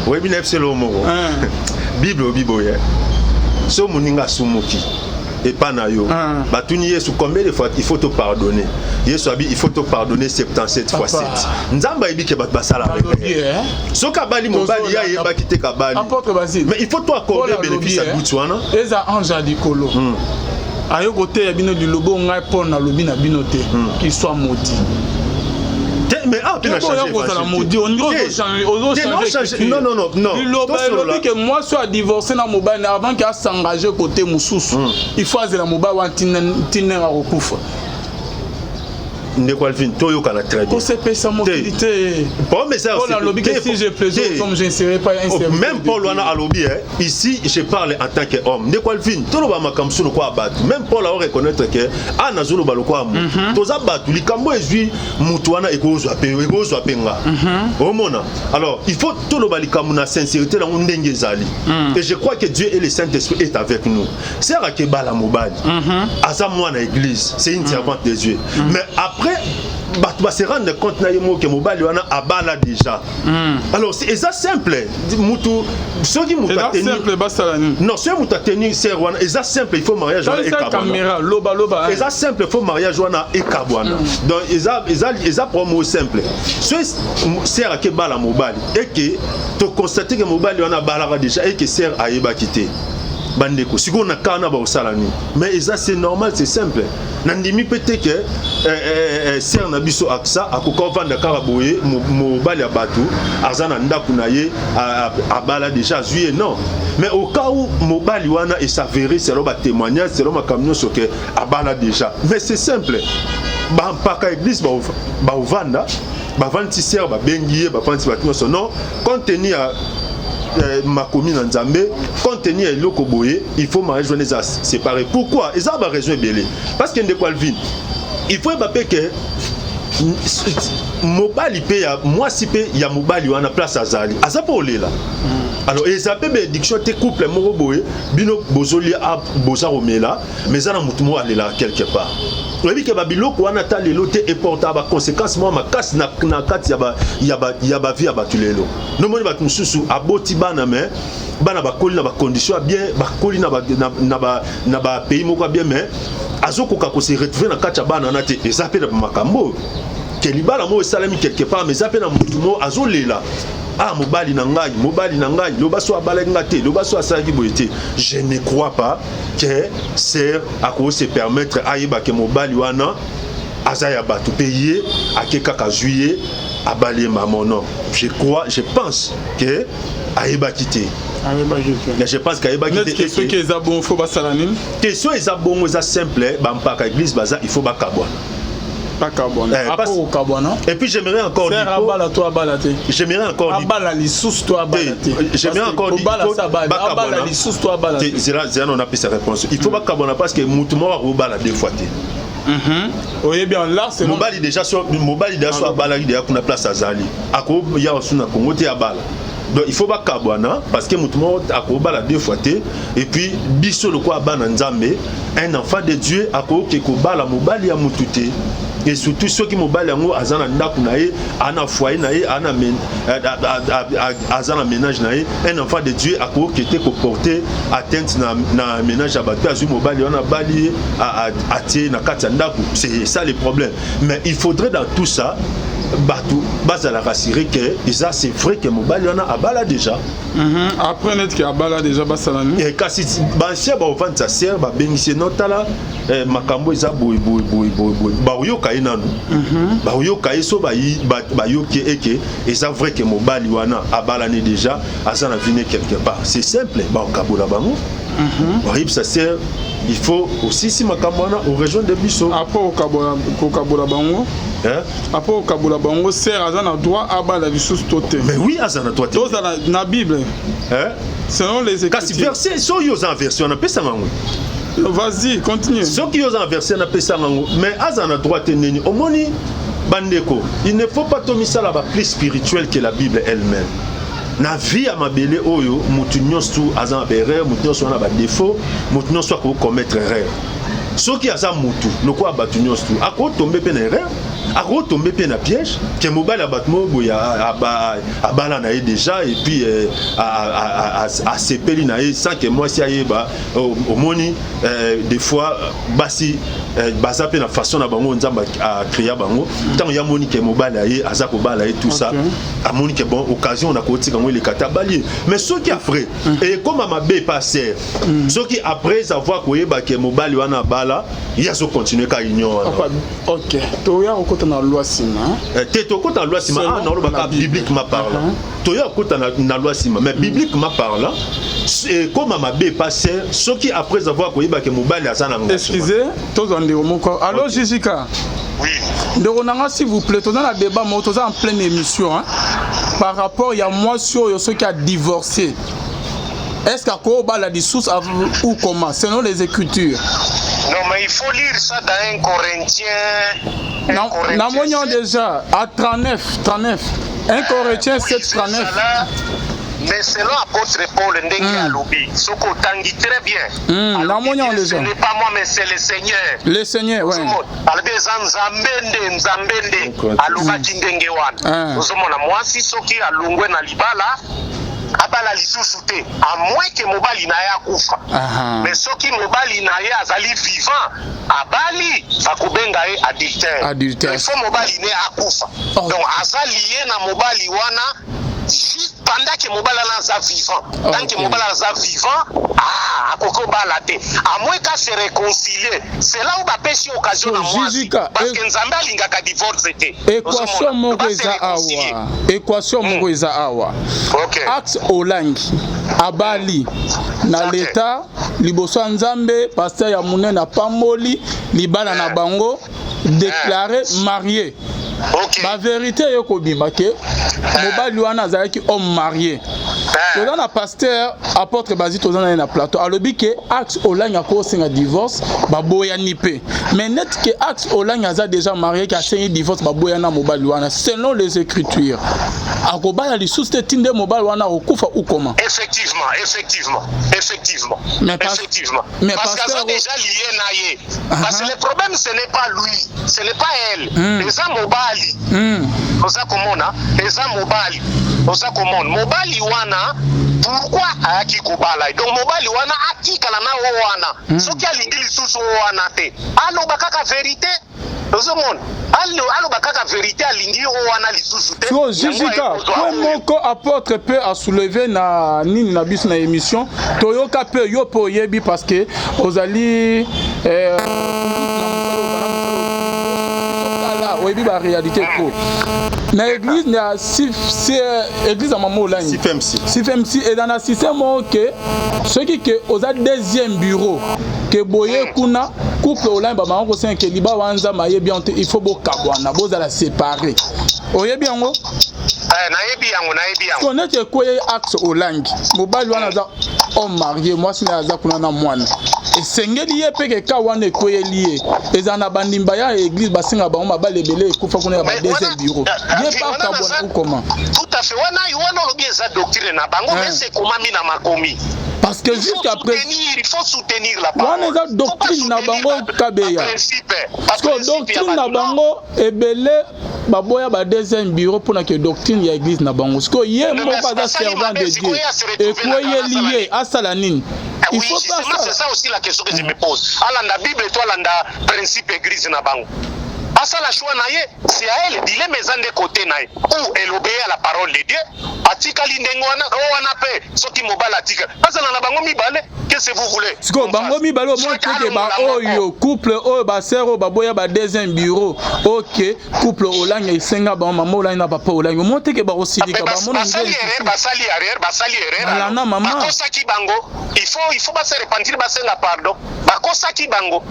Oyebi na yebiselo moko, Bible obi boye: so moninga asumuki epa na yo, batuni Yesu: combien de fois il faut te pardonner? Yesu abi: il faut te pardonner 77 fois 7. Nzambe ayebi ke bato basala. Soki abali mobali, ye ayebaki te kabali, mais il faut to accorder bénéfice ya doute wana. Eza ange ya likolo. Aye koteya bino liloba oyo ngai Paul nalobi na bino te, qu'il soit maudit. Te, mais ah, tu n'as changé. Kozala maudit, on dirait ozo changer. Non, non, non, non. Liloba elobi ke mwasi oyo adivorce na mobali, avant ke asengage côté mosusu, il faut azela mobali wana ntina akokufa. Ndeko Alvin, toyokana très bien. Kosepesa mokili te. Paul alobi que si je plaisais aux hommes, je ne serais pas un serviteur. Même Paul wana alobi, eh, ici je parle en tant que homme. Ndeko Alvin, toloba makambo so lokola bato. Même Paul ao reconnaître que a nazoloba lokola motu. Toza bato, likambo ezwi motu wana, ekozwa mpe nga. Omona, alors il faut toloba likambo na sincérité nango ndenge ezali. Et je crois que Dieu et le Saint-Esprit est avec nous. Sœur akebala mobali, aza mwana église, c'est une servante de Dieu, mais après bato base rendre compte na ye moko ke mobali wana abala déjà. Alors eza simple, mutu soki mutu ateni basala nini? Non, soki mutu ateni sœur wana, eza simple, il faut mariage wana ekabwana. Loba, loba. Eza simple, il faut mariage wana ekabwana. Donc eza problème oyo simple. Soki sœur akebala mobali eke toconstate ke mobali wana abalaka déjà, eke sœur ayebaki te, bandeko, sikoyo na kana bakosala nini? Mais eza, c'est normal, c'est simple. Nandimi mpe te ke sœur na biso Aksa akoka ovanda kaka boye, mobali ya bato aza na ndako na ye, abala déjà, azwi ye. Non, mais au cas où mobali wana esavere, selon batémoignage, selon makambo nyonso, ke abala déjà, mais c'est simple, bampaka église baovanda, bavandi sœur, babengi ye, bavandi bato nyonso. Non, compte tenu ya makomi na Nzambe, compte tenu ya eloko boye, il faut mariage wana eza séparé. Pourquoi? Eza baraison ebele, parce que ndeko Alvin, il faut yeba mpe ke mobali mpe ya mwasi mpe ya mobali wana, place azali, aza mpe olela. Alors eza mpe bénédiction te, couple moko boye, bino bozolia, boza komela, mais eza na motu moko alelaka quelque part. Oyebi ke babiloko wana, ata lelo te, eportaka baconséquence moko makasi na kati ya bavie ya bato. Lelo nomoni bato mosusu aboti bana, mais bana bakoli na bacondition ya bien, bakoli na bapays moko ya bien, mais azokoka kose retrouver na kati ya bana wana te. Eza mpe na bamakambo oyo ke libala moko esalami quelque part, mais eza mpe na motu moko azolela: ah, mobali na ngai, mobali na ngai, loba so abalaki nga te, loba so asalaki boye te. Je ne crois pas que sœur akoki se permettre ayeba ke mobali wana aza ya bato mpe ye ake kaka azwi ye, abali ye mama. Non, je crois, je pense que ayebaki te. Ayebaki te. Je pense qu'ayebaki te. Soki eza bongo, faut basala nini? Question eza bongo, eza simple, bampaka église baza, il faut bakabwana. Bakabwana. Après kokabwana? Et puis j'aimerais encore dire, abala to abala te? J'aimerais encore dire, abala lisusu to abala te? J'aimerais encore dire, abala abala lisusu to abala te? Zela, zela, on a sa réponse. Il faut bakabwana parce que mutu moko akobala deux fois te. Oyebi en là, c'est mobali déjà, so mobali déjà so abalaki déjà kuna, place azali, akoya osu na Congo te, abala. Donc il faut bakabwana parce que motu moko akobala deux fois te. Et puis biso lokola bana Nzambe, un enfant de Dieu akoki kobala mobali ya motu te, et surtout soki mobali yango aza na ndako na ye, aza na foyer na ye, aza na ménage na ye. Un enfant de Dieu akoki te koporter atteinte na ménage ya bato. Azwi mobali wana, abali ye, atie na kati ya ndako, c'est ça le problème. Mais il faudrait dans tout ça bato bazala rassuré ke eza, c'est vrai ke mobali wana abala déjà. Après neti ke abala déjà, basala nini? Kasi baancien baovandisa sœur, babengisi ye: notala, makambo eza boye boye boye boye boye. Baoyoka ye nanu, baoyoka ye. So bayoki ye eke eza vrai ke mobali wana abalani déjà, aza na vie quelque part, c'est simple, baokabola bango, bayebisa sœur: il faut osisi makambo wana, orejoindre biso. Après kokabola bango, après kokabola bango, sœur aza na droit abala lisusu to te? Mais oui, aza na droit te. Tozala na Bible, selon les Kasi verset, soki oza na version, napesanga yango. Vas-y, continue. Soki oza na verset, napesanga yango. Mais aza na droit te nini? Omoni bandeko, il ne faut pas tomisala ba plus spirituel que la Bible elle-même. Na vie ya mabele oyo, motu nyonso aza na baerreur, motu nyonso aza na badéfaut, motu nyonso akoki commettre erreur. Soki aza motu lokola bato nyonso, tu akotombe mpe na erreur, akotombe mpe na piège ke mobali ya bato moko boye abala na ye déjà, et puis asepeli na ye sans ke mwasi ayeba. Omoni, des fois basi Baza mpe na façon na bango Nzambe acréa bango. Ntango ye amoni ke mobali aye, aza kobala ye, tout ça, amoni ke bon, occasion na kotika yango eleka te, abali ye. Mais soki après ekóma mabe epa sœur, soki après avoir koyeba ke mobali wana abala, ye azocontinue ka union wana. Ok, toya kokota na loi nsima. Te, tokota na loi nsima. Ah, naolobaka bibliquement parlant. Toya kokota na loi nsima, mais bibliquement parlant, ekóma mabe epa sœur soki après avoir koyeba ke mobali aza na engagement. Excusez, tozwa ndeko moko. Allo, Jessica? Oui. Ndeko na nga, s'il vous plaît, toza na débat moko, toza en pleine émission, hein, par rapport ya mwasi oyo soki adivorcé, est-ce qu'akobala lisusu ou comment, selon les Écritures? Non, mais il faut lire ça dans 1 Corinthiens. 1 Namoni yango déjà à 39 39, 1 Corinthiens 7 39. Mais selon apôtre Paul, ndenge alobi, soki otangi très bien, Namoni yango ce déjà. n'est pas moi, mais c'est le Seigneur. Le Seigneur, ouais. Alobi eza Nzambe nde, Nzambe nde alobaki ndenge wana. Ozomona, mwasi soki alongwe na libala, abala lisusu te, à moins ke mobali na ye akufa. Mais soki mobali na ye azali vivant, abali, bakobenga ye adultère. Adultère. Il faut mobali ne akufa. Oh. Donc aza lié na mobali wana juste pendant que mobali wana aza vivant. Tant que mobali aza vivant, ah, akoki obala te, à moins ka se réconcilier. C'est là où bapesi occasion na mwasi, Jessica, parce que Nzambe alingaka divorce te. Équation moko eza awa, équation moko eza awa. Axe Olangi abali na leta, liboso ya Nzambe, pasteur ya monene apamboli libala na bango, déclaré marié. Bavérité eye kobima ke mobali wana azalaki homme marié. Toza na pasteur apôtre Bazi, toza na ye na plateau. Alobi ke Axe Olangi akosenga divorce, baboyani mpe. Mais net ke Axe Olangi aza déjà marié, ke asengi divorce, baboyani na mobali wana, selon les Écritures, akobala lisusu te ti nde mobali wana akokufa ou comment? Effectivement, effectivement, effectivement. Mais Effectivement. Mais parce pasteur- qu'aza déjà lié na ye. Parce que le problème, ce n'est pas lui, ce n'est pas elle. Eza mobali. Oza komona, eza mobali. Oza komona mobali wana, pourquoi ayaki kobala ye? Donc mobali wana atikala na o wana. Soki alingi lisusu o wana te, aloba kaka vérité. Ozomona, aloba kaka vérité, alingi o wana lisusu te. So Yango Jijika, aye kozwa po oyo. moko apôtre mpe asoulevé na nini na biso na émission, toyoka mpe yo mpe oyebi, parce que ozali na mosala, oyebi baréalité trop na église na si, église ya mama Olangi. CFMC. CFMC eza na système moko ke soki ke oza deuxième bureau, ke boye kuna couple Olangi, bamaka kosenga ke liba wana Nzambe ayebi yango te, il faut bokabwana, bozala séparé. Oyebi yango? Nayebi yango, nayebi yango. So neti ekweye Axe Olangi, mobali wana aza homme marié, mwasi na ye aza kuna na mwana, esengeli ye mpe keka wana ekweyeli ye, ezala na bandimba ya église, basenga bango mabala ebele ekufa kuna ya ba Mais deuxième bureau, ye wana mpe akabwana ou comment? Tout à fait, wana olobi eza doctrine na bango, mais ekomami na makomi. Parce que Il faut jusqu'à présent soutenir, il faut soutenir la parole. Wana eza doctrine na bango, Kabeya. Principe. Parce que doctrine na bango ebele baboya ba deuxième bureau mpona ke doctrine ya église na bango. Sikoyo ye Mais moko aza basali servant mabe, de Dieu, sikoyo ase retrouver na ekweyeli kala. ye, asala nini? Il Oui, faut pas justement, c'est ça aussi la question que je me pose. Alanda Bible to alanda principe église na bango? Asala choix na ye, c'est à elle. Dilemme eza nde côté na ye. Ou elle obéit à la parole de Dieu, atikali ndenge wana, o wana mpe soki mobali atikali, bazala na bango mibale. Qu'est-ce que vous voulez? Sikoyo bango mibale, omoni teke baoyo couple oyo, basœur oyo baboya ba deuxième bureau, ok, couple Olangi esenga bango, mama Olangi na papa Olangi, omoni teke bakosilika, bamona. Basali erreur, basali erreur, basali erreur. Balanda mama. Bakosaki bango, il faut base repentir, basenga pardon. Bakosaki bango,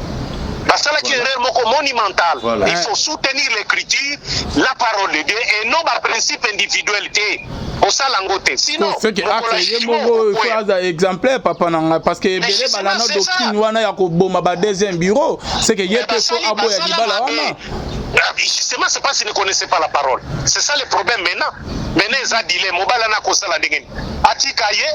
basalaki erreur moko monumentale. Il faut soutenir l'écriture, la parole de Dieu, et non baprincipe individuel te. Osala yango te, sinon soki acte ye moko faut aza exemplaire, papa na ngai, parce que ebele balanda doctrine wana ya koboma ba deuxième bureau, c'est que ye mpe faut aboya libala wana. Justement, c'est parce qu'il ne connaissait pas la parole, c'est ça le problème. Maintenant, eza dilemme. Mobali ana akosala ndenge nini? Atika ye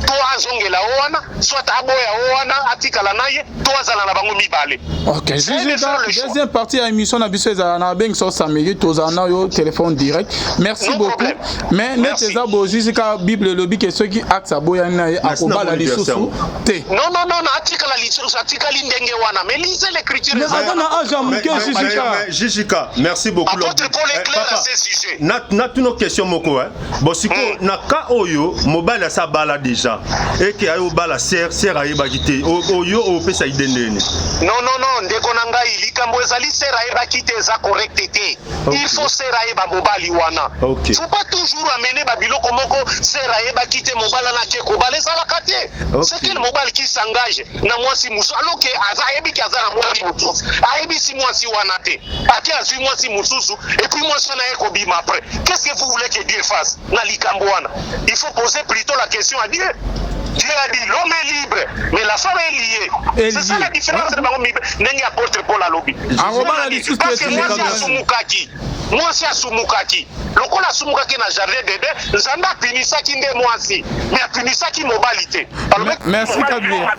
to azongela o wana, soit aboya o wana, atikala na ye to azala na bango mibale. Ok, deuxième partie ya émission na biso ezala na bengi so samedi, tozala na yo téléphone direct. Merci No beaucoup. problème. Mais neti Merci. eza bozwi sika Bible elobi ke soki axe aboyani na ye, Merci, akobala namoni verset lisusu yango. te. Non, non, non, non, atikala lisusu, atikali ndenge wana, mais lisez l'écriture. Mais aza na âge ya moke. Jijika. Mais Jijika, merci beaucoup. Apôtre Paul est Eh, clair papa, à ce sujet. Na tuna question moko, hein. Bon, sikoyo na cas oyo mobali asa bala déjà eke aye obala sœur, sœur ayebaki te, oyo opesa ide ndeni? Non, non, non, ndeko na ngai, likambo ezali sœur ayebaki te, eza correct te. Il faut sœur ayeba mobali wana. Faut pas toujours amener babiloko moko, sœur ayebaki te, mobali wana ake kobala, ezalaka te. C'est quel mobali qui s'engage na mwasi mosusu alors que aza ayebiki aza na mwasi mosusu, ayebisi mwasi wana te, ake azwi mwasi mosusu, et puis mwasi wana aye kobima après? Qu'est-ce que vous voulez que Dieu fasse na likambo wana? Il faut poser plutôt la question à Dieu. Dieu a dit: l'homme est libre, mais la femme est liée. Est C'est ça liée. la différence de bango ndenge apôtre Paul alobi. Akobala lisusu te. Parce que mwasi Tindika. asumukaki, mwasi asumukaki, lokola asumukaki na jardin d'Eden, Nzambe apunisaki nde mwasi, mais apunisaki mobali te. Merci, Kabila.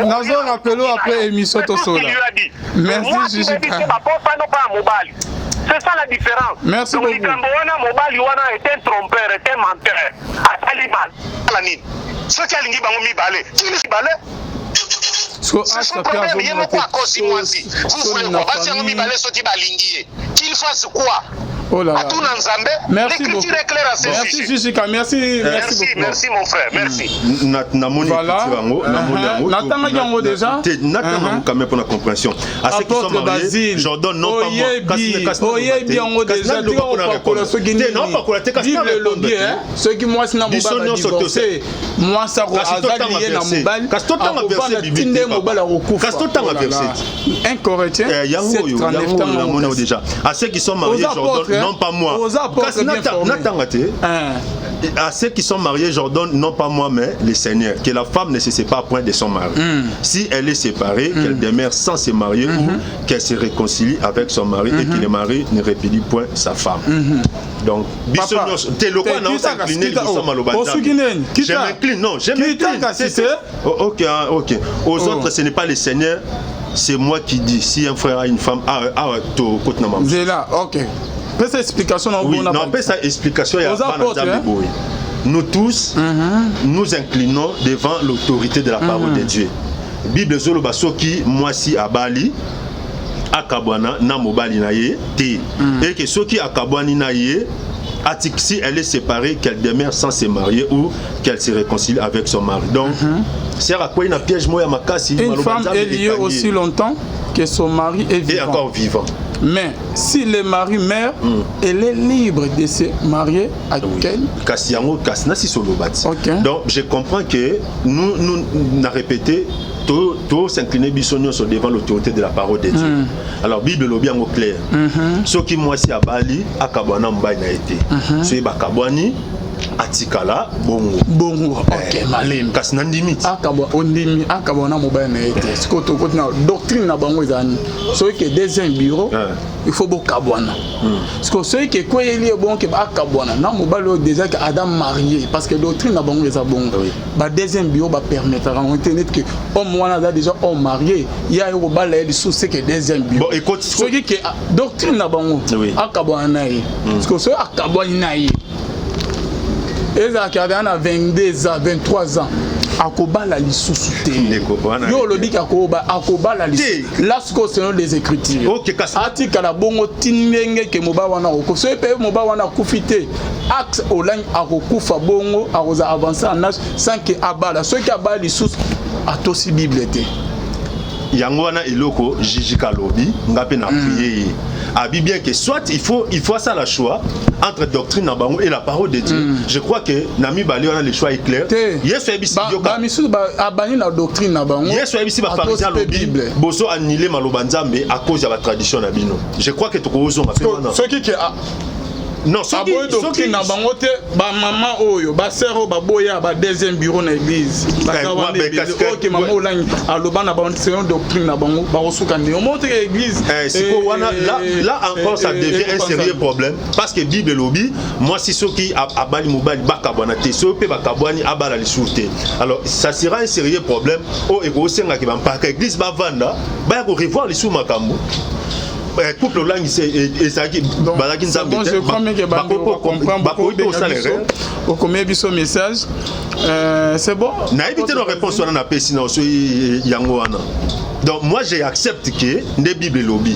Nazo rappeler après émission tosola. Merci, Jijika. Bapopano pa ya mobali, c'est ça la différence. Merci Donc beaucoup. likambo wana, mobali wana est un trompeur, est un menteur. Asali mal ala nini? Soki alingi bango mibale, kili mibale. So C'est axe son mpe problème, ye azomona moko te. akosi mwasi. Vous voulez quoi? Basi yango mibale, soki balingi ye, qu'il fasse quoi? Oh là là. Atuna Nzambe. Merci L'écriture beaucoup. est claire à ce Merci, sujet. Jijika, merci, merci Merci, beaucoup. merci mon frère, merci. Namoni Voilà. écriture yango, namoni yango. Natangaki yango déjà. Te, natanga yango quand même pour la compréhension. À ceux qui sont Apôtre mariés, Basile, j'ordonne, non pas moi. oyebi oyebi yango Kasi déjà. Tika naloba mpona kopakola répondre. soki Te, nini. naopakola te, kasi na Bible répondre elobi te. hein, soki mwasi na Biso mobali nyonso badivorce, mwasi Kasi aza totanga lié na verset. mobali, Kasi totanga verset akovanda biblique ti nde te, papa. mobali akokufa. Kasi totanga Oh là là. verset. 1 Corinthiens Eh, yango oyo, 7, yango oyo namoni yango déjà. À ceux qui sont mariés, Aux apôtres, j'ordonne, hein. non pas moi. Aux apôtres Kasi bien formés. natanga te. Hein. À ceux qui sont mariés, j'ordonne, non pas moi, mais le Seigneur, que la femme ne se sépare point de son mari. Si elle est séparée, qu'elle demeure sans se marier ou qu'elle se réconcilie avec son mari et que le mari ne répudie point sa femme. Donc, biso Papa, nyonso- te lokwa te, na kita s'incliner kasi, kita, liboso oh. maloba Osuki Nzambe. nini? Je Kita. m'incline, non, je Kita m'incline. kasi te. Oh, ok, ah, ok. Aux Oh. autres, ce n'est pas le Seigneur, c'est moi qui dis. Si un frère a une femme, ah, ah, to, côte na maman. Nzela, ok, pesa explication na Oui, obona. non, pesa explication ya Aux bana apôtres, Nzambe hein? boye. Nous tous, nous inclinons devant l'autorité de la parole de Dieu. Bible ezoloba soki mwasi abali, akabwana na mobali na ye te. Et que soki akabwani na ye, si elle est séparée, qu'elle demeure sans se marier ou qu'elle se réconcilie avec son mari. Donc, sœur akwei na piège moko ya makasi. Une maloba femme Nzambe est liée ekangi ye. Aussi longtemps que son mari est Et vivant. encore vivant. Mais si le mari meurt, elle est libre de se marier à quel Kasi yango, kasi nasi soloba ti. Donc je comprends que nous nous na répété, to to s'incliner biso nyonso devant l'autorité de la parole de Dieu. Alors Bible elobi yango clair: soki mwasi abali, akabwana mobali na ye te. Soki bakabwani, atikala bongo. Bongo, ok, malembe. Kasi nandimi ti. Akabwa, ondimi akabwa na mobali na ye te. Sikoyo tokoti na doctrine na bango, ezala nini? Soki ke deuxième bureau, il faut bokabwana. Sikoyo soki ke ekweyeli ye bongo ke akabwana na mobali oyo déjà ke aza marié, parce que doctrine na bango eza bongo. Ba deuxième bureau bapermettaka yango te, neti ke homme wana aza déjà homme marié, ye aye kobala ye lisusu, c'est que deuxième bureau. Bon, ekoti Soki ke doctrine na bango, akabwana na ye. Sikoyo soki akabwani na ye, ezalaki azala na 22 ans, 23 ans, akobala lisusu te. Ndeko, wana- Yo olobiki akobala lisusu. Là sikoyo, selon les écritures, Ok, kasi- atikala bongo ti ndenge ke mobali wana akokufa. Soki mpe mobali wana akufi te, axe olangi akokufa bongo, akozala avancé en âge sans ke abala. Soki abala lisusu, atosi Bible te. Yango wana eloko Jijika alobi, nga mpe na prier ye. Abi bien que soit il faut asala choix entre doctrine na bango et la parole de Dieu. Je crois que na mibale wana, le choix est clair. Te. Yesu ayebisi yoka. Bamisusu abani na doctrine na bango. Yesu ayebisi bafarisien, atosi mpe alobi Bible. Bozo annule maloba Nzambe à cause ya batradition na bino. Je crois que tokozonga mpe wana. Soki ke Non, soki Aboyi doctrine na bango te. Bamama oyo, basœur oyo baboya ba deuxième bureau na église, baza wana ebele. Oyo mama Olangi aloba na bango, selon doctrine na bango, bakosuka ndenge omoni teke église. Sikoyo wana, là encore, ça devient un sérieux problème, parce que Bible elobi mwasi soki abali mobali, bakabwana te. Soki mpe bakabwani, abala lisusu te. Alors ça sera un sérieux problème oyo ekosengaki bampaka église bavanda, baya korevoir lisusu makambo. Couple Olangi ezalaki, bazalaki Nzambe te, bakoki mpe kosala erreur. Okomi biso message, c'est bon. Nayebi te no réponse wana napesi na so yango wana. Donc moi, j'accepte que nde Bible elobi.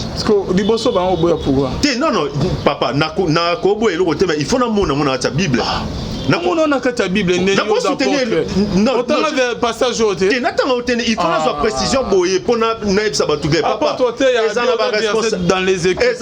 Liboso bango oboya pourquoi? Te, non, non, papa, nakoboya eloko te, mais il faut namona ngo na kati ya Bible. Namona na kati ya Bible ndenge otanga passage oyo te. Te, natanga o te, il faut nazwa précision boye mpo nayebisa bato ke papa, eza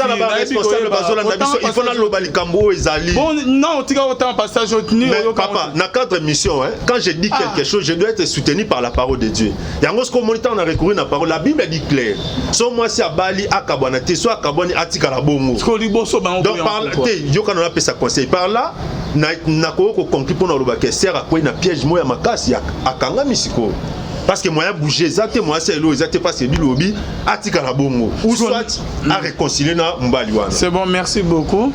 na baresponsable bazolanda biso, il faut naloba likambo oyo ezali. Non, otika otanga passage oyo. Mais papa, na cadre mission, hein, quand je dis quelque chose, je dois être soutenu par la parole de Dieu. Yango soki omoni ntango na recourir na parole, la Bible dit clair: so mwasi abali, akabwana te. So akabwani, atikala bongo. Liboso bango. Donc te, yokana, napesa conseil par là, nakoki koconclure mpona olobaka sœur akwei na piège moko ya makasi, akangami sikoyo, parce que moyen bouger eza te, moyen asala eloko eza te, parce que bilobi atikala bongo ou soit aréconcilie na mobali wana. C'est bon, merci beaucoup.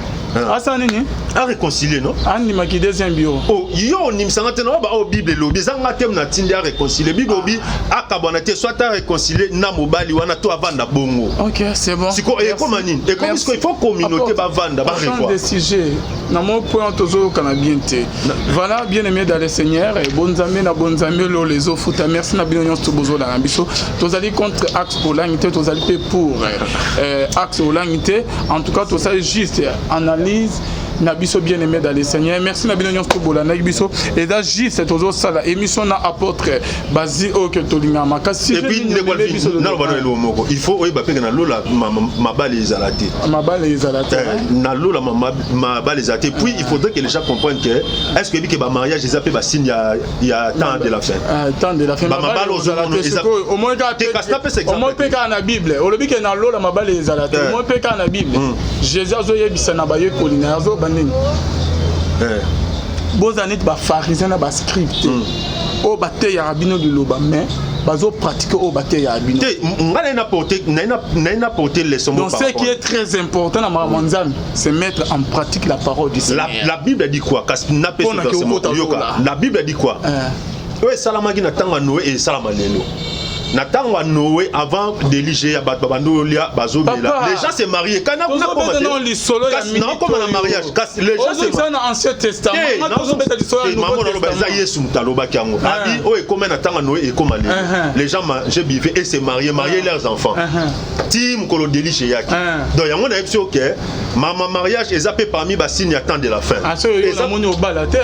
Asa nini? Aréconcilie, non? Andimaki deuxième bureau. Oh, yo onimisanga te na oba oyo Bible elobi. Eza nga te natindi aréconcilie. Bible elobi akabwana te, soit aréconcilie na mobali wana to avanda bongo. Ok, c'est bon. Siko ekoma nini? Ekomi siko il faut communauté bavanda, barevoir. De sujet na mo point tozokana bien te. Voilà, bien aimé dans le Seigneur, bonzambe na bonzambe lolo ezofuta. Merci na bino nyonso bozolanda biso. Tozali contre Axe Olangi te, tozali mpe pour Axe Olangi te. En tout cas, tosali juste analyse na biso, bien aimé dans le Seigneur. Merci na bino nyonso tobolandaki biso. Eza juste tozosala émission na apôtre Basile oyo ke tolingaka makasi. Et puis, ndeko, naloba no eloko moko: il faut oyeba mpe ke na lola mabala ezala te. Mabala ezala te. Na lola mabala ezala te. Puis il faudrait que les gens comprennent que, est ce que oyebi ke bamariage eza mpe basigne ya temps de la fin? Temps de la fin. Bamabala ozomona Omoi mpe kaka na Bible olobi ke na lola mabala ezala te. Omoi mpe kaka na Bible, Jésus azoyebisa na bayekoli na ye, azoba nini? Bozala neti bapharisien na bascribe te, oyo bateyaka bino liloba, mais bazopratike oyo bateyaka bino. Te, nga naye na porter leçon. Donc ce qui est très important na makambo Nzambe, c'est mettre en pratique la parole du Seigneur. La Bible dit quoi? Kasi napesi verset moko, yoka. La Bible dit quoi? Oyo esalamaki na ntango ya Noé esalama lelo. Na ntango ya Noé, avant déluge, ya bato babandi olia, bazomela, les gens se marier. Nakoma na mariage, kasi les gens se na Ancien Testament. Mama, eza Yesu moto alobaki yango. Abi oyo ekoma na ntango ya Noé ekoma lelo. Les gens mangeaient, buvaient et se mariaient, mariaient leurs enfants, ti mokolo déluge eyaki. Donc yango nayebi soki oke mama, mariage eza mpe parmi basigne ya temps de la fin. Namoni obala te,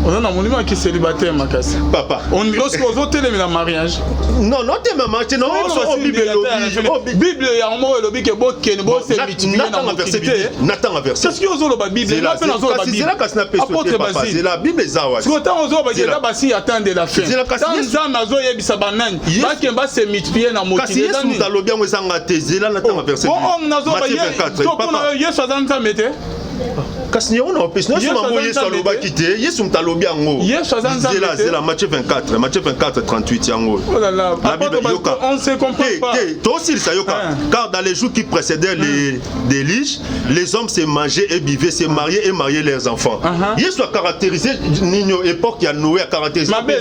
oza na molimo ya célibataire makasi. Papa. Ozotelemela mariage. Non, non te, mama, te, non. Bible elobi, Bible yango moko elobi ke bokende bose multiplier na mokili te. Natanga verset. Soki ozoloba Bible, nga mpe nazoloba. Zela, kasi napesi te, papa. Zela, Bible eza wapi? Siko ntango ozoloba eza basi ya temps de la fin, ntango Nzambe azoyebisa banani bakende base multiplier na mokili. Kasi Yesu moto alobi yango, ezanga te. Zela, natanga verset. Nazoloba, Yesu aza Nzambe te. Kasi yango na opesi nyonso mambo Yesu alobaki te. Yesu moto alobi yango. Yesu aza Nzambe. Zela, zela, Matthieu 24, Matthieu 24 38, yango. La Bible, yoka. On se comprend pas. Te, tosilisa, yoka. Car dans les jours qui précédaient les déluge, les hommes se mangeaient et buvaient, se mariaient et mariaient leurs enfants. Yesu a caractérisé nino époque ya Noé, a caractérisé. Mais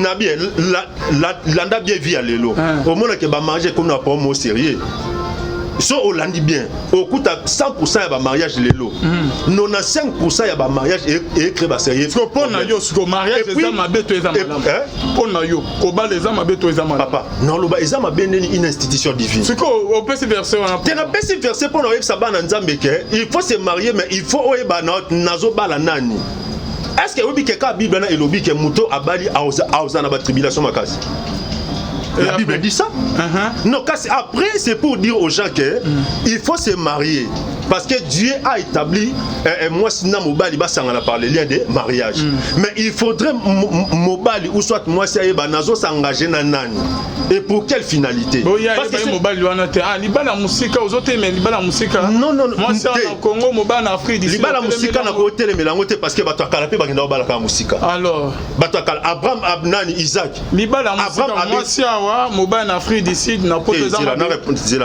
na bien landa bien vie ya lelo, omonake bamariage ekomi na problème au sérieux. So olandi bien, okuta 100 ya bamariage lelo, 95 ya bamariage ecrée basérieux. Mpo na yo siko, mariage eza mabe to eza malamu? Mpo na yo, kobala eza mabe to eza malamu? Papa, naloba eza mabe ndeni? Une institution divine. Siko opesi verset wana? Te, napesi verset mpo na oyebisa bana Nzambe ke il faut se marier, mais il faut oyeba nazobala nani. Est ce que oyebi ke ka Bible wana elobi ke moto abali aoza na batribulation makasi? La Bible dit ça. Non, kasi après, c'est pour dire aux gens que il faut se marier. Parce que Dieu a établi mwasi na mobali basangana par le lien de mariage. Mais il faudrait mobali ou soit mwasi ayeba nazo s'engager na nani et pour quelle finalité. Parce que mobali wana te, ah, libala mosika, ozotelema libala mosika. Non, non. Mwasi na Congo, mobali na Afrique du Sud. Libala mosika na kotelemela yango te, parce que bato ya kala mpe bakenda kobalaka mosika. Alors? Bato ya kala, Abraham, nani, Isaac. Libala mosika, mwasi awa, mobali na Afrique du Sud, na poto. Eza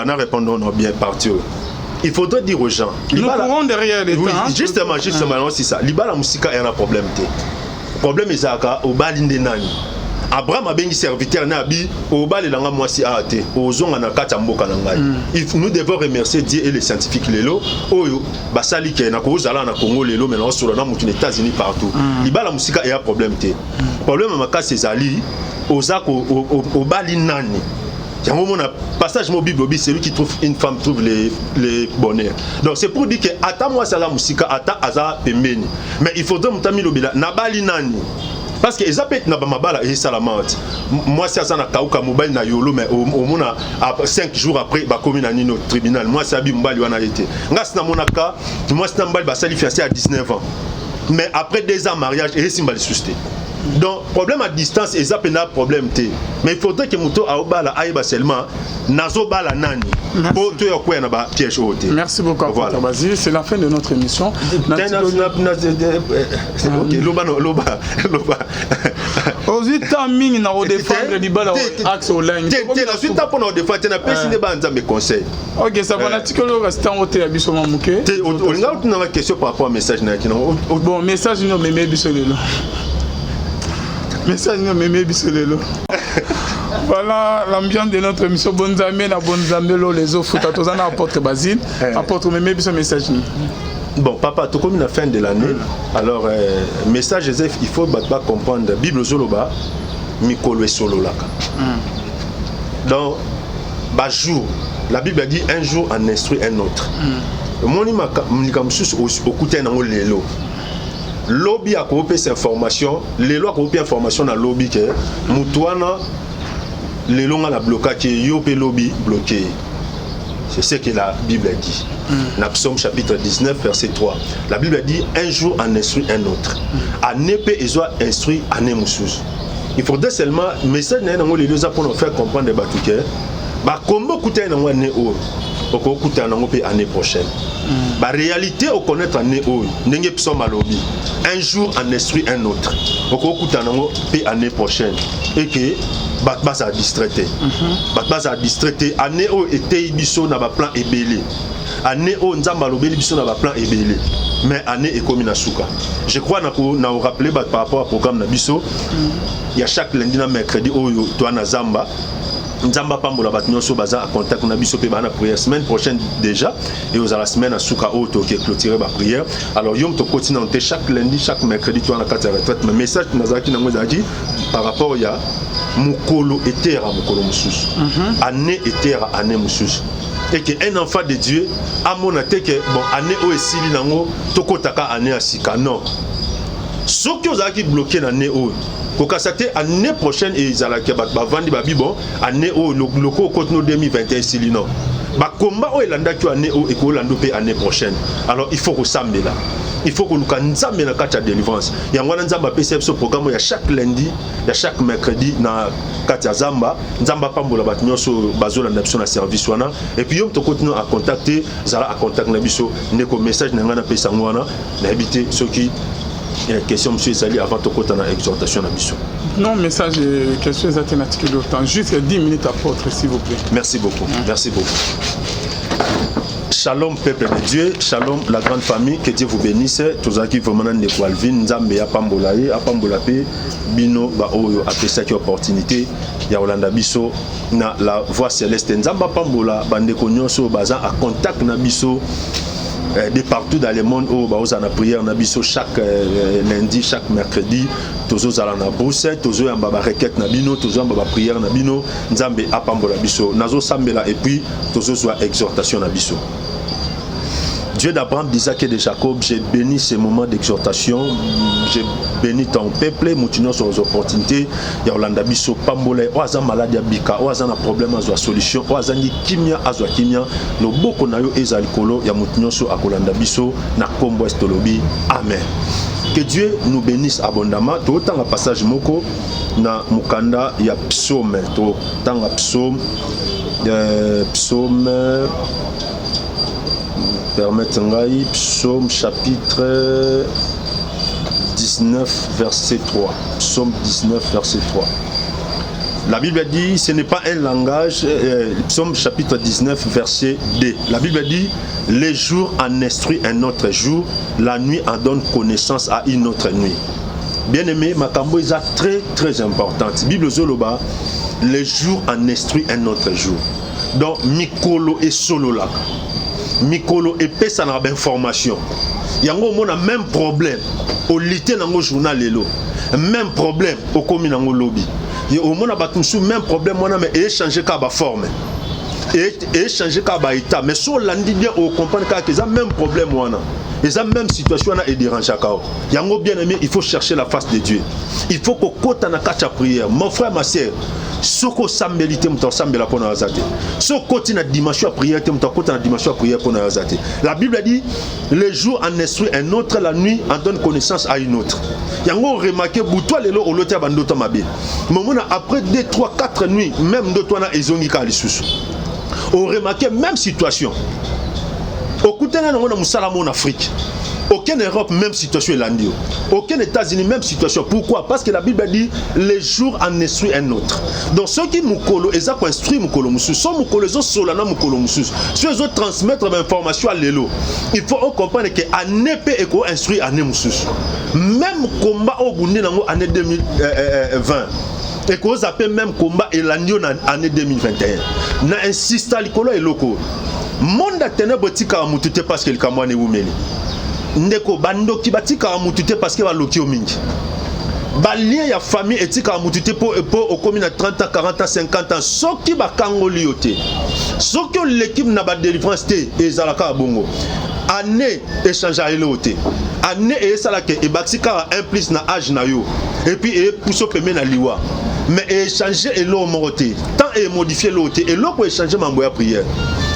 na répondre bien parti oyo. Il faudrait dire aux gens. Nous courons derrière les Oui, justement, justement, ah. C'est ça. Libala mosika eya na problème te. Problème ezalaka obali nde nani. Abraham abengi serviteur na abi: obalelanga mwasi awa te, ozonga na kati ya mboka na ngai. Nous devons remercier Dieu et les scientifiques lelo oyo basali ke nakozala na Congo lelo, mais naosola na motu na États-Unis partout. Libala mosika eya problème te. Problème ya makasi ezali oza obali nani. Yango mona passage mo Bible obi: celui qui trouve une femme trouve les bonheurs. Donc c'est pour dire que ata mwasi aza mosika, ata aza pembeni, mais il faudrait moto amilobela: nabali nani? Parce que eza mpe na bamabala esalama ti mwasi aza na Kauka, mobali na Yolo, mais omona 5 jours après bakomi na nino tribunal, mwasi abi mobali wana ye te. Nga si namonaka mwasi na mobali basali fiancé à 19 ans, mais après 2 ans mariage esimba lisusu te. Donc problème à distance eza mpenza problème te, mais il faudrait que moto aobala ayeba seulement nazobala nani, po toya kwea na bapiège oyo te. Merci beaucoup. Voilà. Basile, c'est la fin de notre émission. Ok, loba, loba, loba. Ozwi temps mingi na kodéfendre libala axe Olangi. Te, nazwi temps mpona kodéfendre te, napesi nde bana Nzambe conseil. Ok, ça va, natikeli oyo kasi ntango te ya biso mwa moke. Te, olinga otunanga question par rapport à message nayaki nango. Bon, message nini omemi biso lelo? Message nini omemi biso lelo? Voilà l'ambiance de notre émission Bonzambe na Bonzambe lo les ofuta. Toza na apôtre Basile. Apôtre, omemi biso message nini? Bon papa, tokomi na fin de l'année. Alors message eza, il faut bato bacomprendre Bible ozoloba mikolo esololaka. Donc bajour, la Bible a dit: un jour en instruit un autre. Omoni likambo mosusu okutani nango lelo, lobi akopesa information, lelo akopi information na lobi ke motu wana lelo nga na blokaki yo mpe lobi bloqué ye. C'est ce que la Bible dit. Na Psaume chapitre 19, verset 3. La Bible dit: un jour en instruit un autre. Année pe ezwa instruit année mosusu. Il faudrait seulement message na ye nango lelo eza mpona faire comprendre bato ke bakombo okutani nango année oyo, okokutana nango mpe année prochaine. Baréalité okonaître année oyo, ndenge psaume alobi, un jour en instruit un autre, okokutana nango mpe année prochaine. Eke bato bazala distrait te, bato bazala distrait te. Année oyo eteyi biso na baplan ebele, année oyo Nzambe alobeli biso na baplan ebele, mais année ekomi na suka. Je crois na korappeler bato par rapport à programme na biso ya chaque lundi na mercredi oyo toa na zamba. Nzambe apambola bato nyonso baza contact na biso mpe baa na prière. Semaine prochaine déjà e ozala semaine ya suka oyo toke clôturer baprière. Alors yo moto okoti nano te, chaque lundi, chaque mercredi toa na kati ya retraite. Mais message nazalaki nango ezalaki par rapport ya mokolo etera mokolo mosusu, année etera année mosusu, et que un enfant de Dieu amona te ke bon, année oyo esili nango, tokɔtaka année ya sika. Non, soki ozalaki bloqué na année oyo, kokasa te année prochaine ezalaki bato bavandi babi: bon, année oyo loko okoti no 2021 esili. Non, bakomba oyo elandaki oyo année oyo ekolanda mpe année prochaine. Alors il faut kosambela, il faut koluka Nzambe na kati ya délivrance. Yango wana Nzambe apesi biso programme ya chaque lundi, ya chaque mercredi na kati ya zamba. Nzambe apambola bato nyonso bazolanda biso na service wana. Et puis yo moto okoti no a contact te, zala a contact na biso. Ndeko, message na ngai napesa yango wana. Nayebi te soki question mosusu ezali avant tokota na exhortation na biso. Non, message, question eza te, natikeli autant juste 10 minutes, apôtre, s'il vous plaît. Merci beaucoup, merci beaucoup. Shalom peuple de Dieu, shalom la grande famille, que Dieu vous bénisse. Tozalaki vraiment na ndeko Alvin, Nzambe apambola ye, apambola mpe bino baoyo apesaki opportunité ya kolanda biso na La Voix Céleste. Nzambe apambola bandeko nyonso baza a contact na biso de partout dans le monde, oyo baozala na prière na biso chaque lundi, chaque mercredi. Tozozala na Bruxelles, tozoyamba barequête na bino, tozoyamba baprière na bino. Nzambe apambola biso. Nazosambela et puis tozozwa exhortation na biso. Dieu d'Abraham, d'Isaac et de Jacob, j'ai béni ces moments d'exhortation, j'ai béni ton peuple, moto nyonso aux opportunités ya kolanda biso, pambola oyo aza malade abika, oyo aza na problème azwa solution, oyo azangi kimia azwa kimia. Loboko na yo eza likolo ya moto nyonso akolanda biso na nkombo esi tolobi amen. Que Dieu nous bénisse abondamment. Totanga passage moko na mokanda ya Psaume, totanga psaume, psaume, permettre ngai, Psaume chapitre 19 verset 3. Psaume 19 verset 3. La Bible dit, ce n'est pas un langage, Psaume chapitre 19 verset 2. La Bible dit, les jours en instruit un autre jour, la nuit en donne connaissance à une autre nuit. Bien aimé, makambo est très très importante. Bible ezoloba, les jours en instruit un autre jour. Donc, mikolo esololaka. Mikolo epesanaka bainformation. Yango omona même problème, olite nango journal lelo, même problème okomi nango lobi. Omona bato mosusu même problème wana, mais échange kaka baforme, échange kaka baétat, mais so olandi bien, ocomprendre kaka eza même problème wana, eza même situation wana edérangeaka o. Yango, bien aimé, il faut chercher la face de Dieu, il faut kokota na kati ya prière. Mon frère, ma sœur, soki osambeli te, moto asambela mpo na yo aza te. Soki okoti na dimension ya prière te, moto akota na dimension ya prière mpo na yo aza te. La Bible dit, le jour en instruit un autre, la nuit en donne connaissance à une autre. Yango oremarquer, butu lelo oloti ya bandoto mabe, momona après 2 3 4 nuits, même ndoto wana ezongi kaka lisusu. Oremarquer même situation okutana nango na mosala mo na Afrique, aucun Europe, même situation elandi yo, aucun États-Unis, même situation. Pourquoi? Parce que la Bible dit, les jours en instruit un autre. Donc soki mokolo eza koinstruire mokolo mosusu, so mokolo ezosola na mokolo mosusu, so ezotransmettre bainformation ya lelo, il faut ocomprendre ke année mpe ekoinstruire année mosusu. Même combat oyo obundi nango année 2020 ekozala mpe même combat elandi yo na année 2021. Na insista likolo ya eloko, monde ya ténèbre etikaka motu te parce que likambo wana ewumeli. Ndeko, bandoki batikaka mutu te parce que baloki yo mingi. Balien ya famille etikaka mutu te mpo okomi na 30 ans, 40 ans, 50 ans. Soki bakangoli yo te, soki oleki na badélivrance te, ezalaka ya bongo. Année échange eloko te. Année eyesalaka ebakisi kaka 1 plus na age na yo et puis eyepuso pembe na liwa, mais échange eloko moko te. Tant emodifie eloko te. Eloko échange mambo ya prière,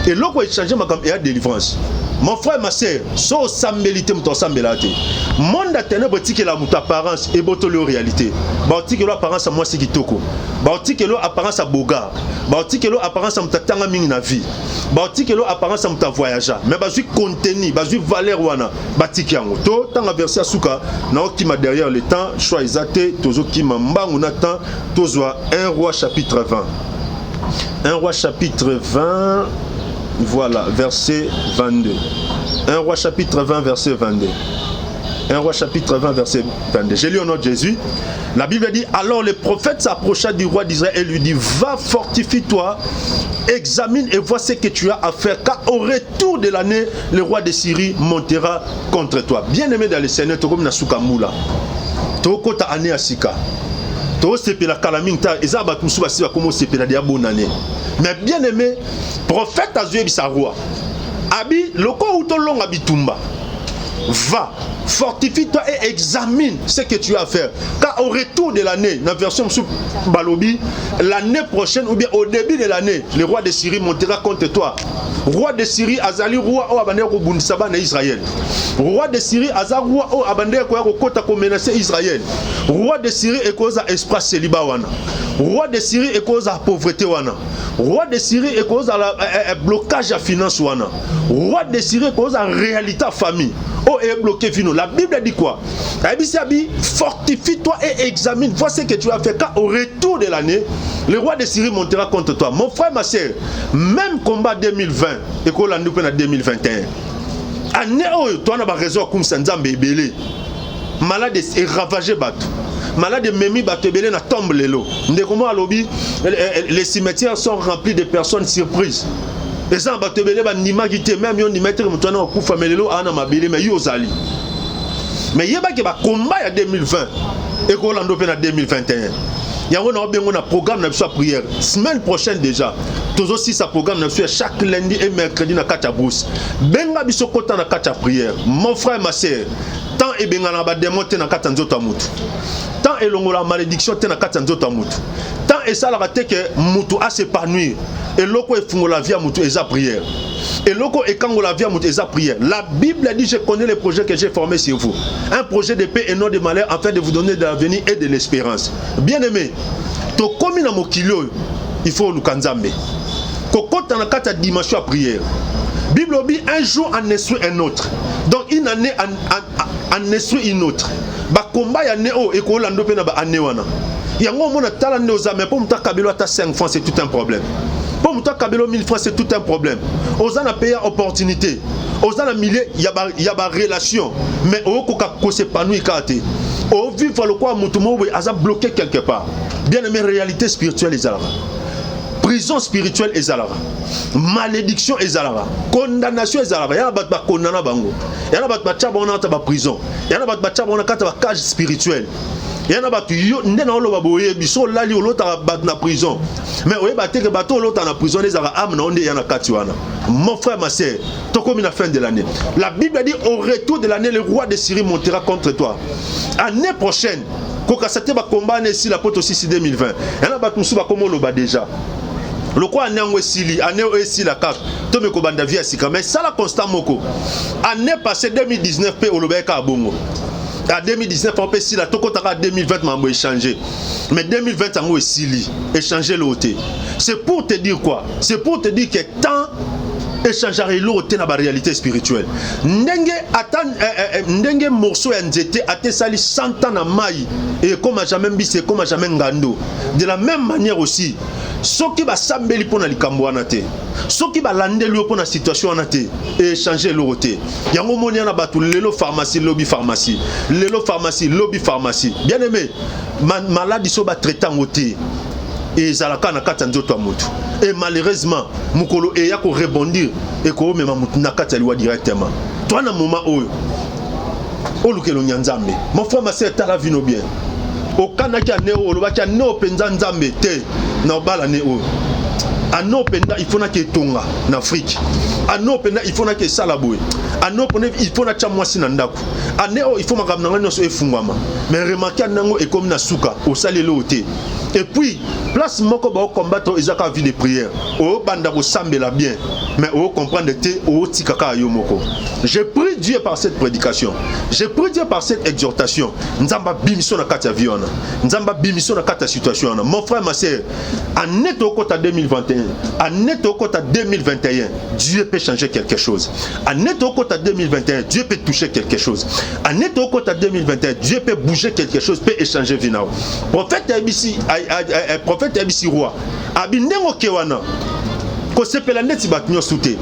eloko échange makambo eya délivrance. Mon frère, ma sœur, so osambeli te, moto osambela te. Monde ya ténèbre etikela moto apparence, ebotoli yo réalité. Baotikela apparence ya mwasi kitoko, baotikela apparence ya bogar, baotikela apparence ya moto atanga mingi na vie, baotikela apparence ya moto avoyagea, mais bazwi contenu, bazwi valeur wana, batiki yango. To tanga verset ya suka, naokima derrière le temps, choix eza te, tozokima mbangu na temps. Tozwa 1 Roi chapitre 20, 1 Roi chapitre 20, voilà, verset 22. 1 Roi chapitre 20 verset 22. 1 Roi chapitre 20 verset 22. J'ai lu au nom de Jésus. La Bible dit, alors le prophète s'approcha du roi d'Israël et lui dit, va, fortifie-toi, examine et vois ce que tu as à faire, car au retour de l'année, le roi de Syrie montera contre toi. Bien-aimé dans le Seigneur, tokomi na suka mula. Tokota année ya sika. Tosepela kala mingi ta, eza bato mosusu basi bakoma osepela deya bonne année. Mais bien aimé, prophète azoyebisa roi abi loko utolonga bitumba, va, fortifie-toi et examine ce que tu as à faire, car au retour de l'année, la version balobi l'année prochaine ou bien au début de l'année, le roi de Syrie montera contre toi. Roi de Syrie azali roi oyo abandaki kobundisa bana Israël. Roi de Syrie aza roi oyo abandaki koya kokota komenacer Israël. Roi de Syrie ekozala esprit célibat wana, roi de Syrie ekozala pauvreté wana, roi de Syrie ekozala blocage ya finance wana, roi de Syrie ekozala réalité ya famille oyo ebloqué vino. La Bible dit quoi? Ayebisi abi, fortifie-toi et examine, vois ce que tu as fait, car au retour de l'année, le roi de Syrie montera contre toi. Mon frère, ma sœur, même combat 2020 ekolandi mpe na 2021. Année oyo towana baraison akumisa Nzambe ebele. Malade eravage bato, malade ememi bato ebele na tombe. Lelo ndeko moko alobi, les cimetières sont remplis de personnes surprises. Eza na bato ebele bandimaki te, même yo ndimaki te moto wana akufa, mais lelo aa na mabele, mais yo ozali. Mais yebaki bacombat ya 2020 ekolanda mpe na 2021. Yango na obengo na programme na biso ya prière. Semaine prochaine déjà, tozosisa programme na biso ya chaque lundi et mercredi na kati ya brousse. Benga biso kota na kati ya prière. Mon frère, ma sœur, tant ebengana ba démon te na kati ya nzoto ya mutu. Tant elongola malédiction te na kati ya nzoto ya mutu. Tant esalaka te ke mutu a s'épanouir. Eloko efungola vie ya mutu eza prière. Eloko ekangola vie ya mutu eza prière. La Bible dit: je connais les projets que j'ai formés sur vous. Un projet de paix et non de malheur, afin de vous donner de l'avenir et de l'espérance. Bien aimé, tokomi na mokili oyo, il faut oluka Nzambe. Kokota na kati ya dimension ya prière. Bible dit un jour en instruit un autre. Donc une année en instruit une autre. Bakomba ya ne oyo ekolanda mpe na ba année wana. Yango omona, tala nde oza, mais mpo moto akabelo ata 5 francs, c'est tout un problème. Mpo moto akabelo 1000 francs, c'est tout un problème. Oza na pays ya opportunité, oza na milieu ya barelation, mais okoka kos'épanouir kaka te. Ovivre lokola motu moko boye aza bloqué quelque part. Bien aimé, réalité spirituelle ezalaka, prison spirituelle ezalaka, malédiction ezalaka, condamnation ezalaka. Ya na bato bakondana bango, ya na bato batya bango na kati ya baprison, ya na bato batya bango na kati ya bacage spirituelle, ya na bato. Yo nde na oloba, boyebi so olali, olotaka bato na prison, mais oyeba te ke bato olotaka na prison nde ezalaka âme na yo nde eya na kati wana. Mon frère, ma sœur, tokomi na fin de l'année. La Bible dit: au retour de l'année, le roi de Syrie montera contre toi. Année prochaine, kokasa te bakomba wana esila mpo tosisi 2020. Ya na bato mosusu bakoma oloba déjà lokola année yango esili, année oyo esila kaka, tomi kobanda vie ya sika. Mais sala constat moko: année passée 2019 mpe olobaki kaka bongo. A 2019 mpe esila, tokɔtaka 2020, mambo échange. Mais 2020 yango esili, échange eloko te. C'est pour te dire quoi? C'est pour te dire que temps échangeaka eloko te na baréalité spirituelle. Ndenge ata ndenge morceau ya nzete ata esali 100 ans na mai, ekóma jamais mbisi, ekóma jamais ngando. De la même manière aussi, soki basambeli mpo na likambo wana te, soki balandeli yo mpo na situation wana te, échange eloko te. Yango omoni ya na bato lelo pharmacie, lobi pharmacie, lelo pharmacie, lobi pharmacie. Bien aimé, maladie so batraite yango te, ezalaka na kati ya nzoto ya motu. Et malheureusement, mokolo eya korebondir, ekomema motu na kati ya liwa directement. Toa na moment oyo oluka elongi ya Nzambe. Mon frère, ma sœur, tala vino bien. Okanaki année oyo, olobaki année oyo mpenza Nzambe te na obala année oyo, année oyo mpenza il faut naki etonga na Afrique, année oyo mpenza il faut naki esala boye, année oyo mpenza il faut natya mwasi na ndako, année oyo il faut makambo na ngai nyonso efungwama. Mais remarque, année yango ekomi na suka, osali eloko te. Et puis place moko baocombattre eza kaka vie de prière. Obanda kosambela bien, mais ocomprendre te, otika kaka yo moko. Je prie Dieu par cette prédication, je prie Dieu par cette exhortation, Nzambe abimiso na kati ya vie wana, Nzambe abimiso na kati ya situation wana. Mon frère, ma sœur, année tokota 2021, année tokota 2021, Dieu peut changer quelque chose. Année tokota 2021, Dieu peut toucher quelque chose. Année tokota 2021, Dieu peut bouger quelque chose, peut échanger vie na yo. Prophète ayebisi, prophète ayebisi roi abi ndenge oke wana, kosepela neti bato nyonso te,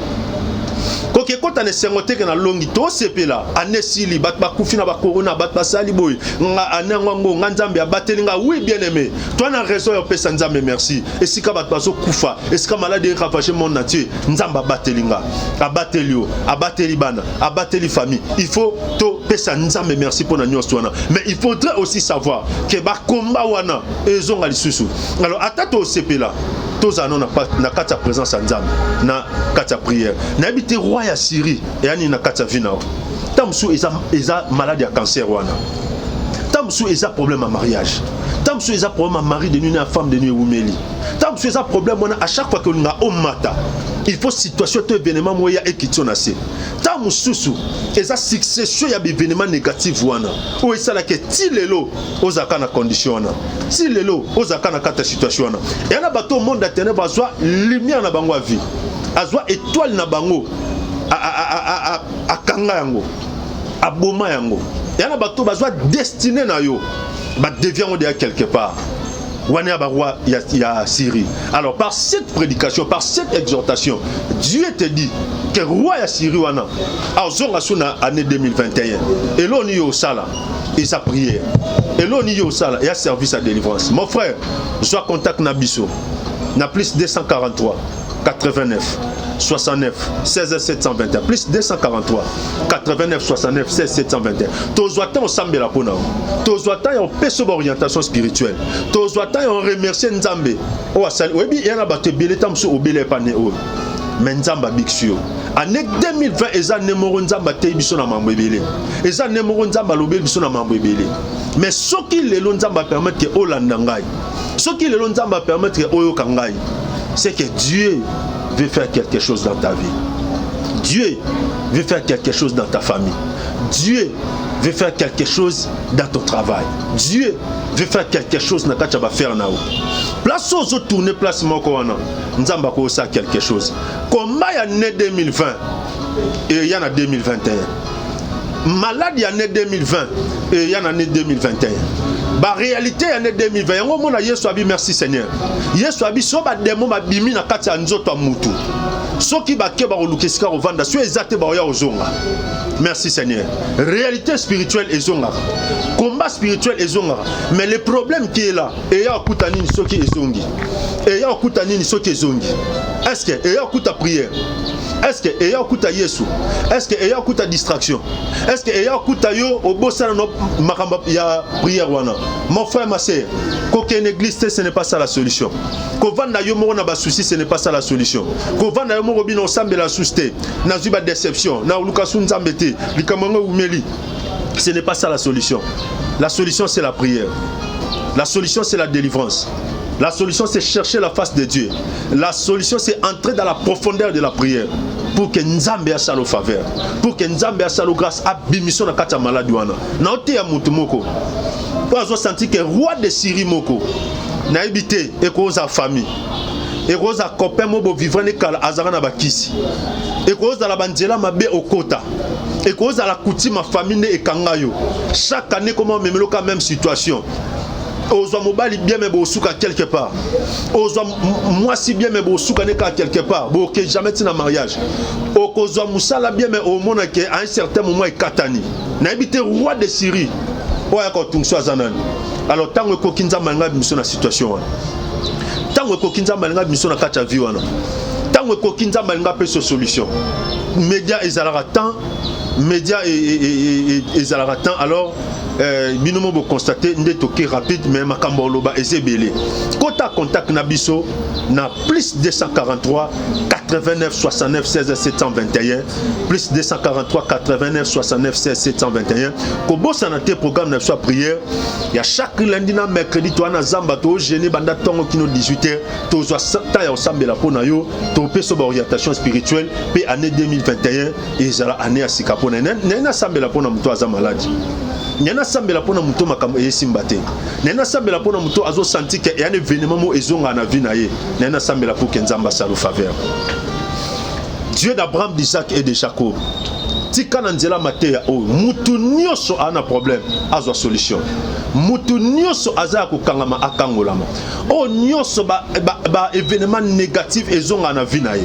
koki ekɔta na esengo teke na longi tosepela. Année esili, bato bakufi na bakorona, bato basali boye, nga année yango yango nga Nzambe abateli nga. Oui, bien aimé, toi na raison ya opesa Nzambe merci. Esika bato bazokufa, esika maladie eravage monde entier, Nzambe abateli nga, abateli yo, abateli bana, abateli famille. Il faut topesa Nzambe merci mpo na nyonso wana. Mais il faudrait aussi savoir ke bakomba wana ezonga lisusu. Alors ata tosepela, tozala no na kati ya présence ya Nzambe, na kati ya prière. Nayebi te roi ya Syrie eya nini na kati ya vie na yo. Ntango mosusu eza maladie ya cancer wana, ntango mosusu eza problème ya mariage, ntango mosusu eza problème ya mari de nuit na femme de nuit ewumeli, ntango mosusu eza problème wana. À chaque fois ke olinga omata, il faut situation to événement moko eya ekiti yo na se. Ntango mosusu eza succession ya baévénement négative wana oyo esalaka ti lelo ozalaka na condition wana, ti lelo ozalaka na kati ya situation wana. Eya na bato monde ya ténèbre azwa lumière na bango ya vie, azwa étoile na bango, akanga yango, aboma yango. Eya na bato bazwa destinée na yo, badévier yango deya quelque part wana ya baroi ya Syrie. Alors par cette prédication, par cette exhortation, Dieu te dit que roi ya Syrie wana azonga so na année 2021. Eloni yo osala eza prière, eloni yo osala eya service ya délivrance. Mon frère, zwa contact na biso na +243 89. 69 16 721 plus 243 89 69 16 721. Tozwa temps osambela mpo na yo, tozwa temps ya opesa baorientation spirituelle, tozwa temps ya oremercier Nzambe oyo asali. Oyebi ya na bato ebele ta mosusu obele epane oyo, mais Nzambe abikisi yo. Année 2020 eza année moko Nzambe ateyi biso na mambo ebele, eza année moko Nzambe alobeli biso na mambo ebele. Mais soki lelo Nzambe apermettre ke olanda ngai, soki lelo Nzambe apermettre ke oyoka ngai, c'est que Dieu veut faire quelque chose dans ta vie. Dieu veut faire quelque chose dans ta famille. Dieu veut faire quelque chose dans ton travail. Dieu veut faire quelque chose na kati ya baaffaires na yo. Place oyo ozotourne place moko wana, Nzambe akosala quelque chose. Komba ya année 2020 eya na 2021, maladie ya année 2020 eya na année 2021, baréalité ya année 2020 yango omona. Yesu abi, merci Seigneur, Yesu abi so badémons babimi na kati ya nzoto ya mutu, soki bake bakoluka esika kovanda, so eza te, bakoya kozonga. Merci Seigneur. Réalité spirituelle ezongaka, combat spirituel ezongaka. Mais le problème qui est là, eya okuta nini soki ezongi? Eya okuta nini soki ezongi? Est ce que eya okuta prière? Est ce que eya okuta Yesu? Est ce que eya okuta distraction? Est ce que eya okuta yo obosana no makambo ya prière wana? Mon frère, ma sœur, kokende église te, ce n'est pas ça la solution. Kovanda yo moko na basusi, ce n'est pas ça la solution. Kovanda yo moko bino osambela susu te, nazwi badéception, na oluka su Nzambe te, likambo yango ewumeli, ce n'est pas ça la solution. La solution, c'est la prière. La solution, c'est la délivrance. La solution, c'est chercher la face de Dieu. La solution, c'est entrer dans la profondeur de la prière pour que Nzambe asala faveur, pour que Nzambe asala grâce, abimiso na kati ya maladie wana. Na oteya motu moko oyo azosentir ke roi de Syrie moko, nayebi te, ekozala famille, ekozala copain mo bovivre ne kala, azalaka na bakisi, ekozala banzela mabe okota, ekozala coutume famille nde ekanga yo. Chaque année koma omemeloka même situation. Ozwa mobali bien, mais bosuka quelque part. Ozwa mwasi bien, mais bosuka ne kaka quelque part, boke jamais ntina mariage. Okozwa mosala bien, mais omona ke à un certain moment ekatani. Nayebi te roi de Syrie oyo ayaka kotungisa aza nani. Alors ntango ekoki, Nzambe alinga biso na situation wana. Ntango ekoki, Nzambe alinga biso na kati ya vie wana. Ntango ekoki, Nzambe alinga apesa solution. Média ezalaka temps, média ezalaka temps. Alors bino mo boconstate nde toke rapide, mais makambo oloba eza ebele. Kota contact na biso na plus 243 89 69 16 721, plus 243 89 69 16 721. Kobosana te programme na biso ya prière ya chaque lundi na mercredi. Toa na zamba, togene banda ntongo kino 18 heures. Tozwa temps ya kosambela mpo na yo, topesa baorientation spirituelle. Mpe année 2021 ezala année ya sika mpo na naye. Nasambela mpo na moto aza malade, naye nasambela mpo na moto makambo eyesimba te, naye nasambela mpo na moto azosentir ke eya na événement mo ezongaka na vie na ye, naye nasambela mpo ke Nzambe asala faveur. Dieu d'Abraham, d'Isaac et de Jacob, tika na nzela mateya oyo mutu nyonso aza na problème azwa solution, mutu nyonso aza ya kokangama akangolama, oyo nyonso baévénement ba négatif ezonga na vie na ye,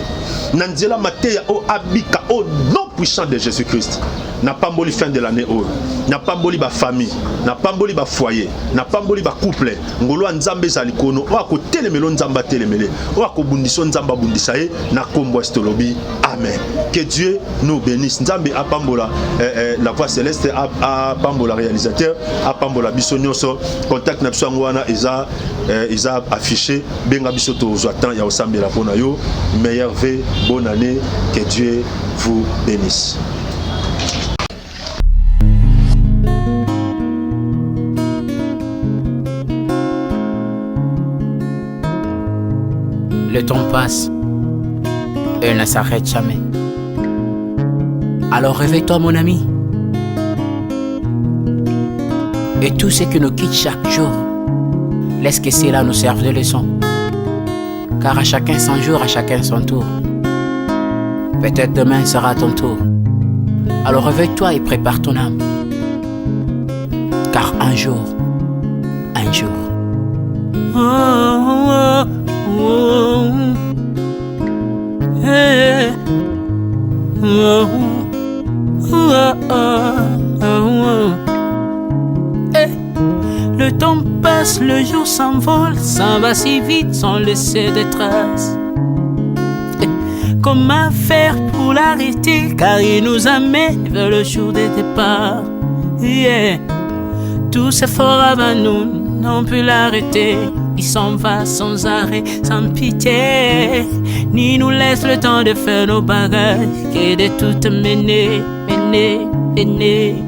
na nzela mateya oyo abika au nom puissant de Jésus Christ. Napamboli fin de l'année oyo, napamboli bafamille, napamboli bafoyer, napamboli bacouple. Ngolu ya Nzambe ezali kono. Oyo akotelemela, Nzambe atelemele. Oyo akobundisa, Nzambe abundisa ye. Na kombo ya tolobi amen. Que Dieu nous bénisse. Nzambe apambola la voix céleste, apambola réalisateur, apambola biso nyonso. Contact na biso yango wana eza affiché. Benga biso, tozwa temps ya kosambela mpo na yo. Meilleurs vœux, bonne année, que Dieu vous bénisse. Le temps passe et ne s'arrête jamais. Alors réveille-toi, mon ami. Et tout ce qui nous quitte chaque jour, laisse que cela nous serve de leçon. Car à chacun son jour, à chacun son tour. Peut-être demain sera ton tour. Alors réveille-toi et prépare ton âme. Car un jour, un jour. Oh. Hey. Oh. Hey. Le temps passe, le jour s'envole, s'en va si vite sans laisser de traces. Comment faire pour l'arrêter? Car il nous amène vers le jour des départs. Yeah. Tous ces forts avant nous n'ont pu l'arrêter. Il s'en va sans arrêt, sans pitié. Ni nous laisse le temps de faire nos bagages et de tout mener, mener, mener.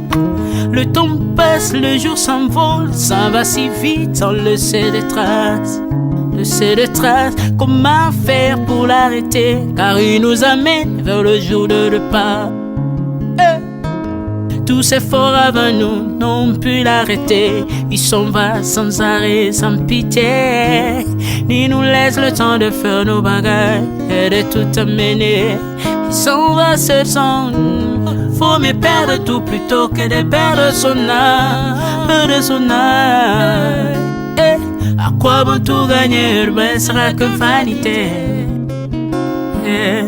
Le temps passe, le jour s'envole, s'en va si vite sans laisser des traces. Laisser des traces, comment faire pour l'arrêter? Car il nous amène vers le jour de départ. Tous ces forts avant nous n'ont pu l'arrêter. Il s'en va sans arrêt, sans pitié. Ni nous laisse le temps de faire nos bagages et de tout amener. Il s'en va seul sans. Faut mieux perdre tout plutôt que de perdre son âme, perdre son âme. Eh, à quoi bon tout gagner, ne sera que vanité. Eh,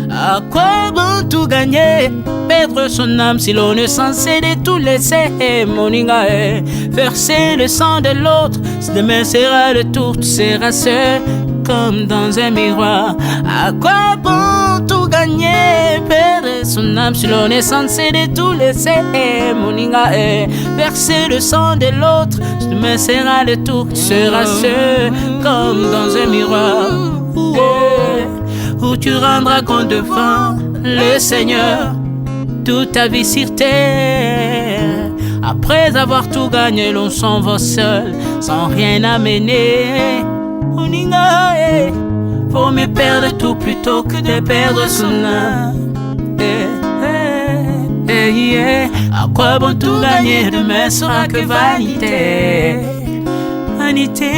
à quoi bon tout gagner, perdre son âme si l'on est censé de tout laisser, moninga, eh, verser le sang de l'autre, demain sera le tour, tu seras seul comme dans un miroir. À quoi bon tout gagner, perdre son âme si l'on est censé de tout laisser, moninga, eh, verser le sang de l'autre, demain sera le tour, tu seras seul comme dans un miroir. Eh, où tu rendras compte devant le Seigneur toute ta vie sur terre. Après avoir tout gagné, l'on s'en va seul, sans rien amener. Moninga, eh, faut mieux perdre tout plutôt que de perdre son âme. Eh, eh, eh, yeah. À quoi bon tout gagner, demain sera que vanité. Vanité.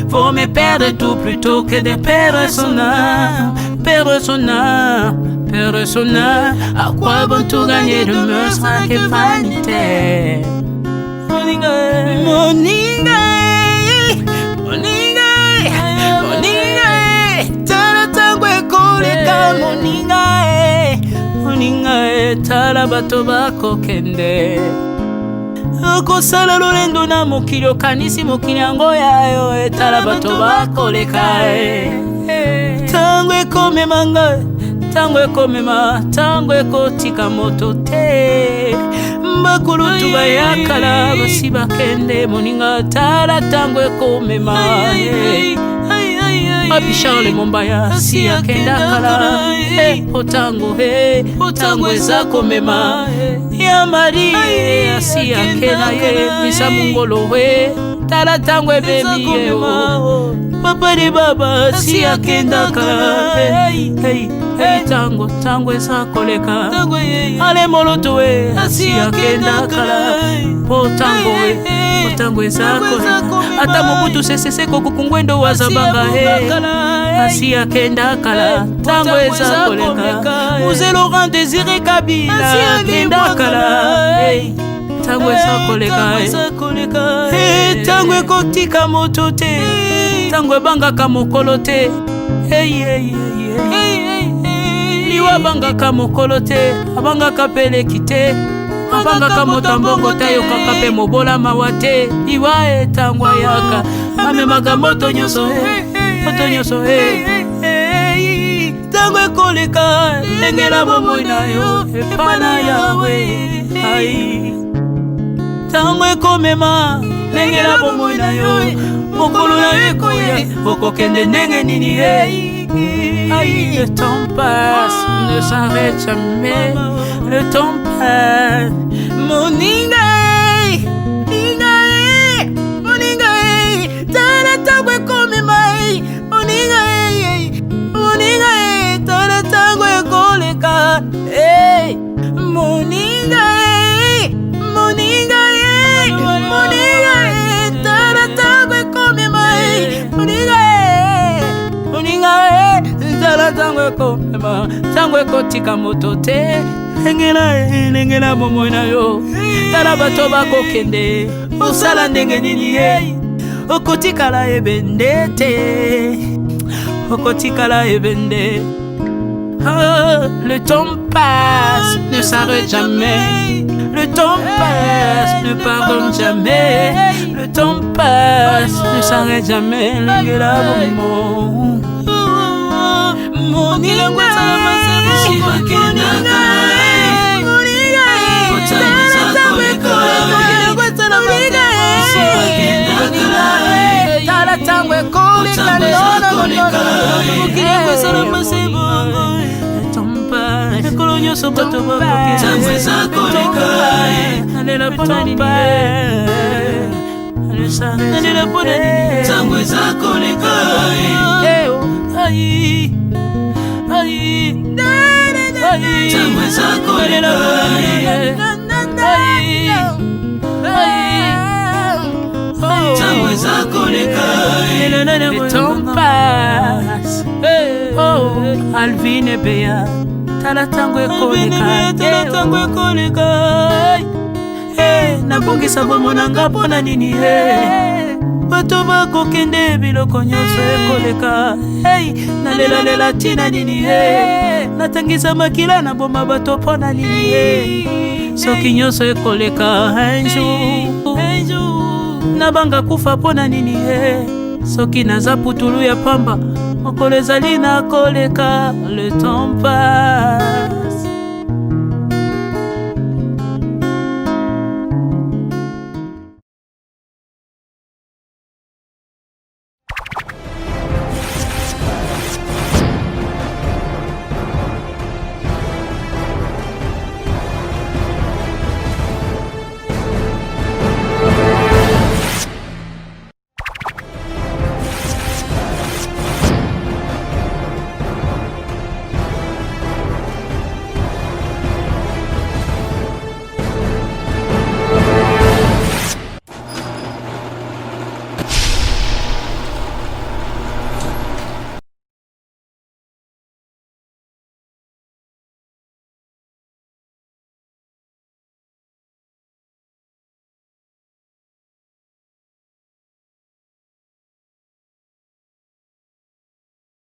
Faut mieux perdre tout plutôt que de perdre son âme. Perdre son âme, perdre son âme. À quoi bon tout gagner, demain sera que vanité. Moninga, moninga, moninga, moninga, tala tango ekoleka, moninga, moninga, tala bato bakokende. Okosala lolendo na mokili, okanisi mokili yango ya yo, etala bato bakoleka. Ntango ekomema ngai, ntango ekomema, ntango ekotika moto te. Bakulutu bayakala basi bakende, moninga, tala ntango ekomema. Papi Charles Mombaya si akenda kala, po ntango, ntango eza komema. Ya Marie asi akenda ye, misa mongolo we, tala ntango ebemi ye. Papa de baba si akenda kala, ntango, ntango eza koleka. Ale moloto we asi akenda kala, po ntango we, po ntango eza koleka. Ata Mobutu Sese Seko Kuku Ngwendo wazabanga he asi akenda kala, ntango eza koleka. Mzee Laurent Désiré Kabila akenda kala, ntango eza koleka. Ntango ekotika moto te, ntango ebangaka mokolo te. Liwa abangaka mokolo te, abangaka peleki te, abangaka moto ya mbongo te, ayokaka mpe mobola mawa te. Liwa etango ayaka amemaka moto nyonso, moto nyonso. Ntango ekoleka, lengela bomoi na yo epa na Yawe. Ai, ntango ekomema, lengela bomoi na yo, mokolo na yo ekoya, okokende ndenge nini? Aïe, le temps passe, ne s'arrête jamais. Le temps passe. Moninga, moninga, moninga, tala tango ekomema. Moninga, moninga, tala tango ekoleka. Moninga, moninga, moninga, tala tango ekomema. Moninga, moninga, tala ntango ekomema, ntango ekotika moto te. Lengela, lengela bomoi na yo, tala bato bakokende, osala ndenge nini ye? Okotikala ebende te, okotikala ebende. Oh, le temps passe, ne s'arrête jamais. Le temps passe, ne pardonne jamais. Le temps passe, ne s'arrête jamais. Lengela bomoi. Tala ntango ekoleka mokili yango esalama se bongo mikolo nyonso bato bakokenalela mpona nini nalela mpona nini ntango eza koleka ai ai ntango eza koleka ntango eza koleka Le temps passe. Oh, Alvine Beya. Tala tango ekoleka. Tala tango ekoleka. Eh, nabongisa bomo na nga mpo na nini eh. Bato bakokende biloko nyonso ekoleka. Hey, nalelalela ntina nini eh. Natangisa makila na boma bato mpo na nini eh. Soki nyonso ekoleka un jour, un jour, nabanga kufa mpo na nini eh. Soki naza putulu ya pamba, mokolo ezali nakoleka. Le temps passe.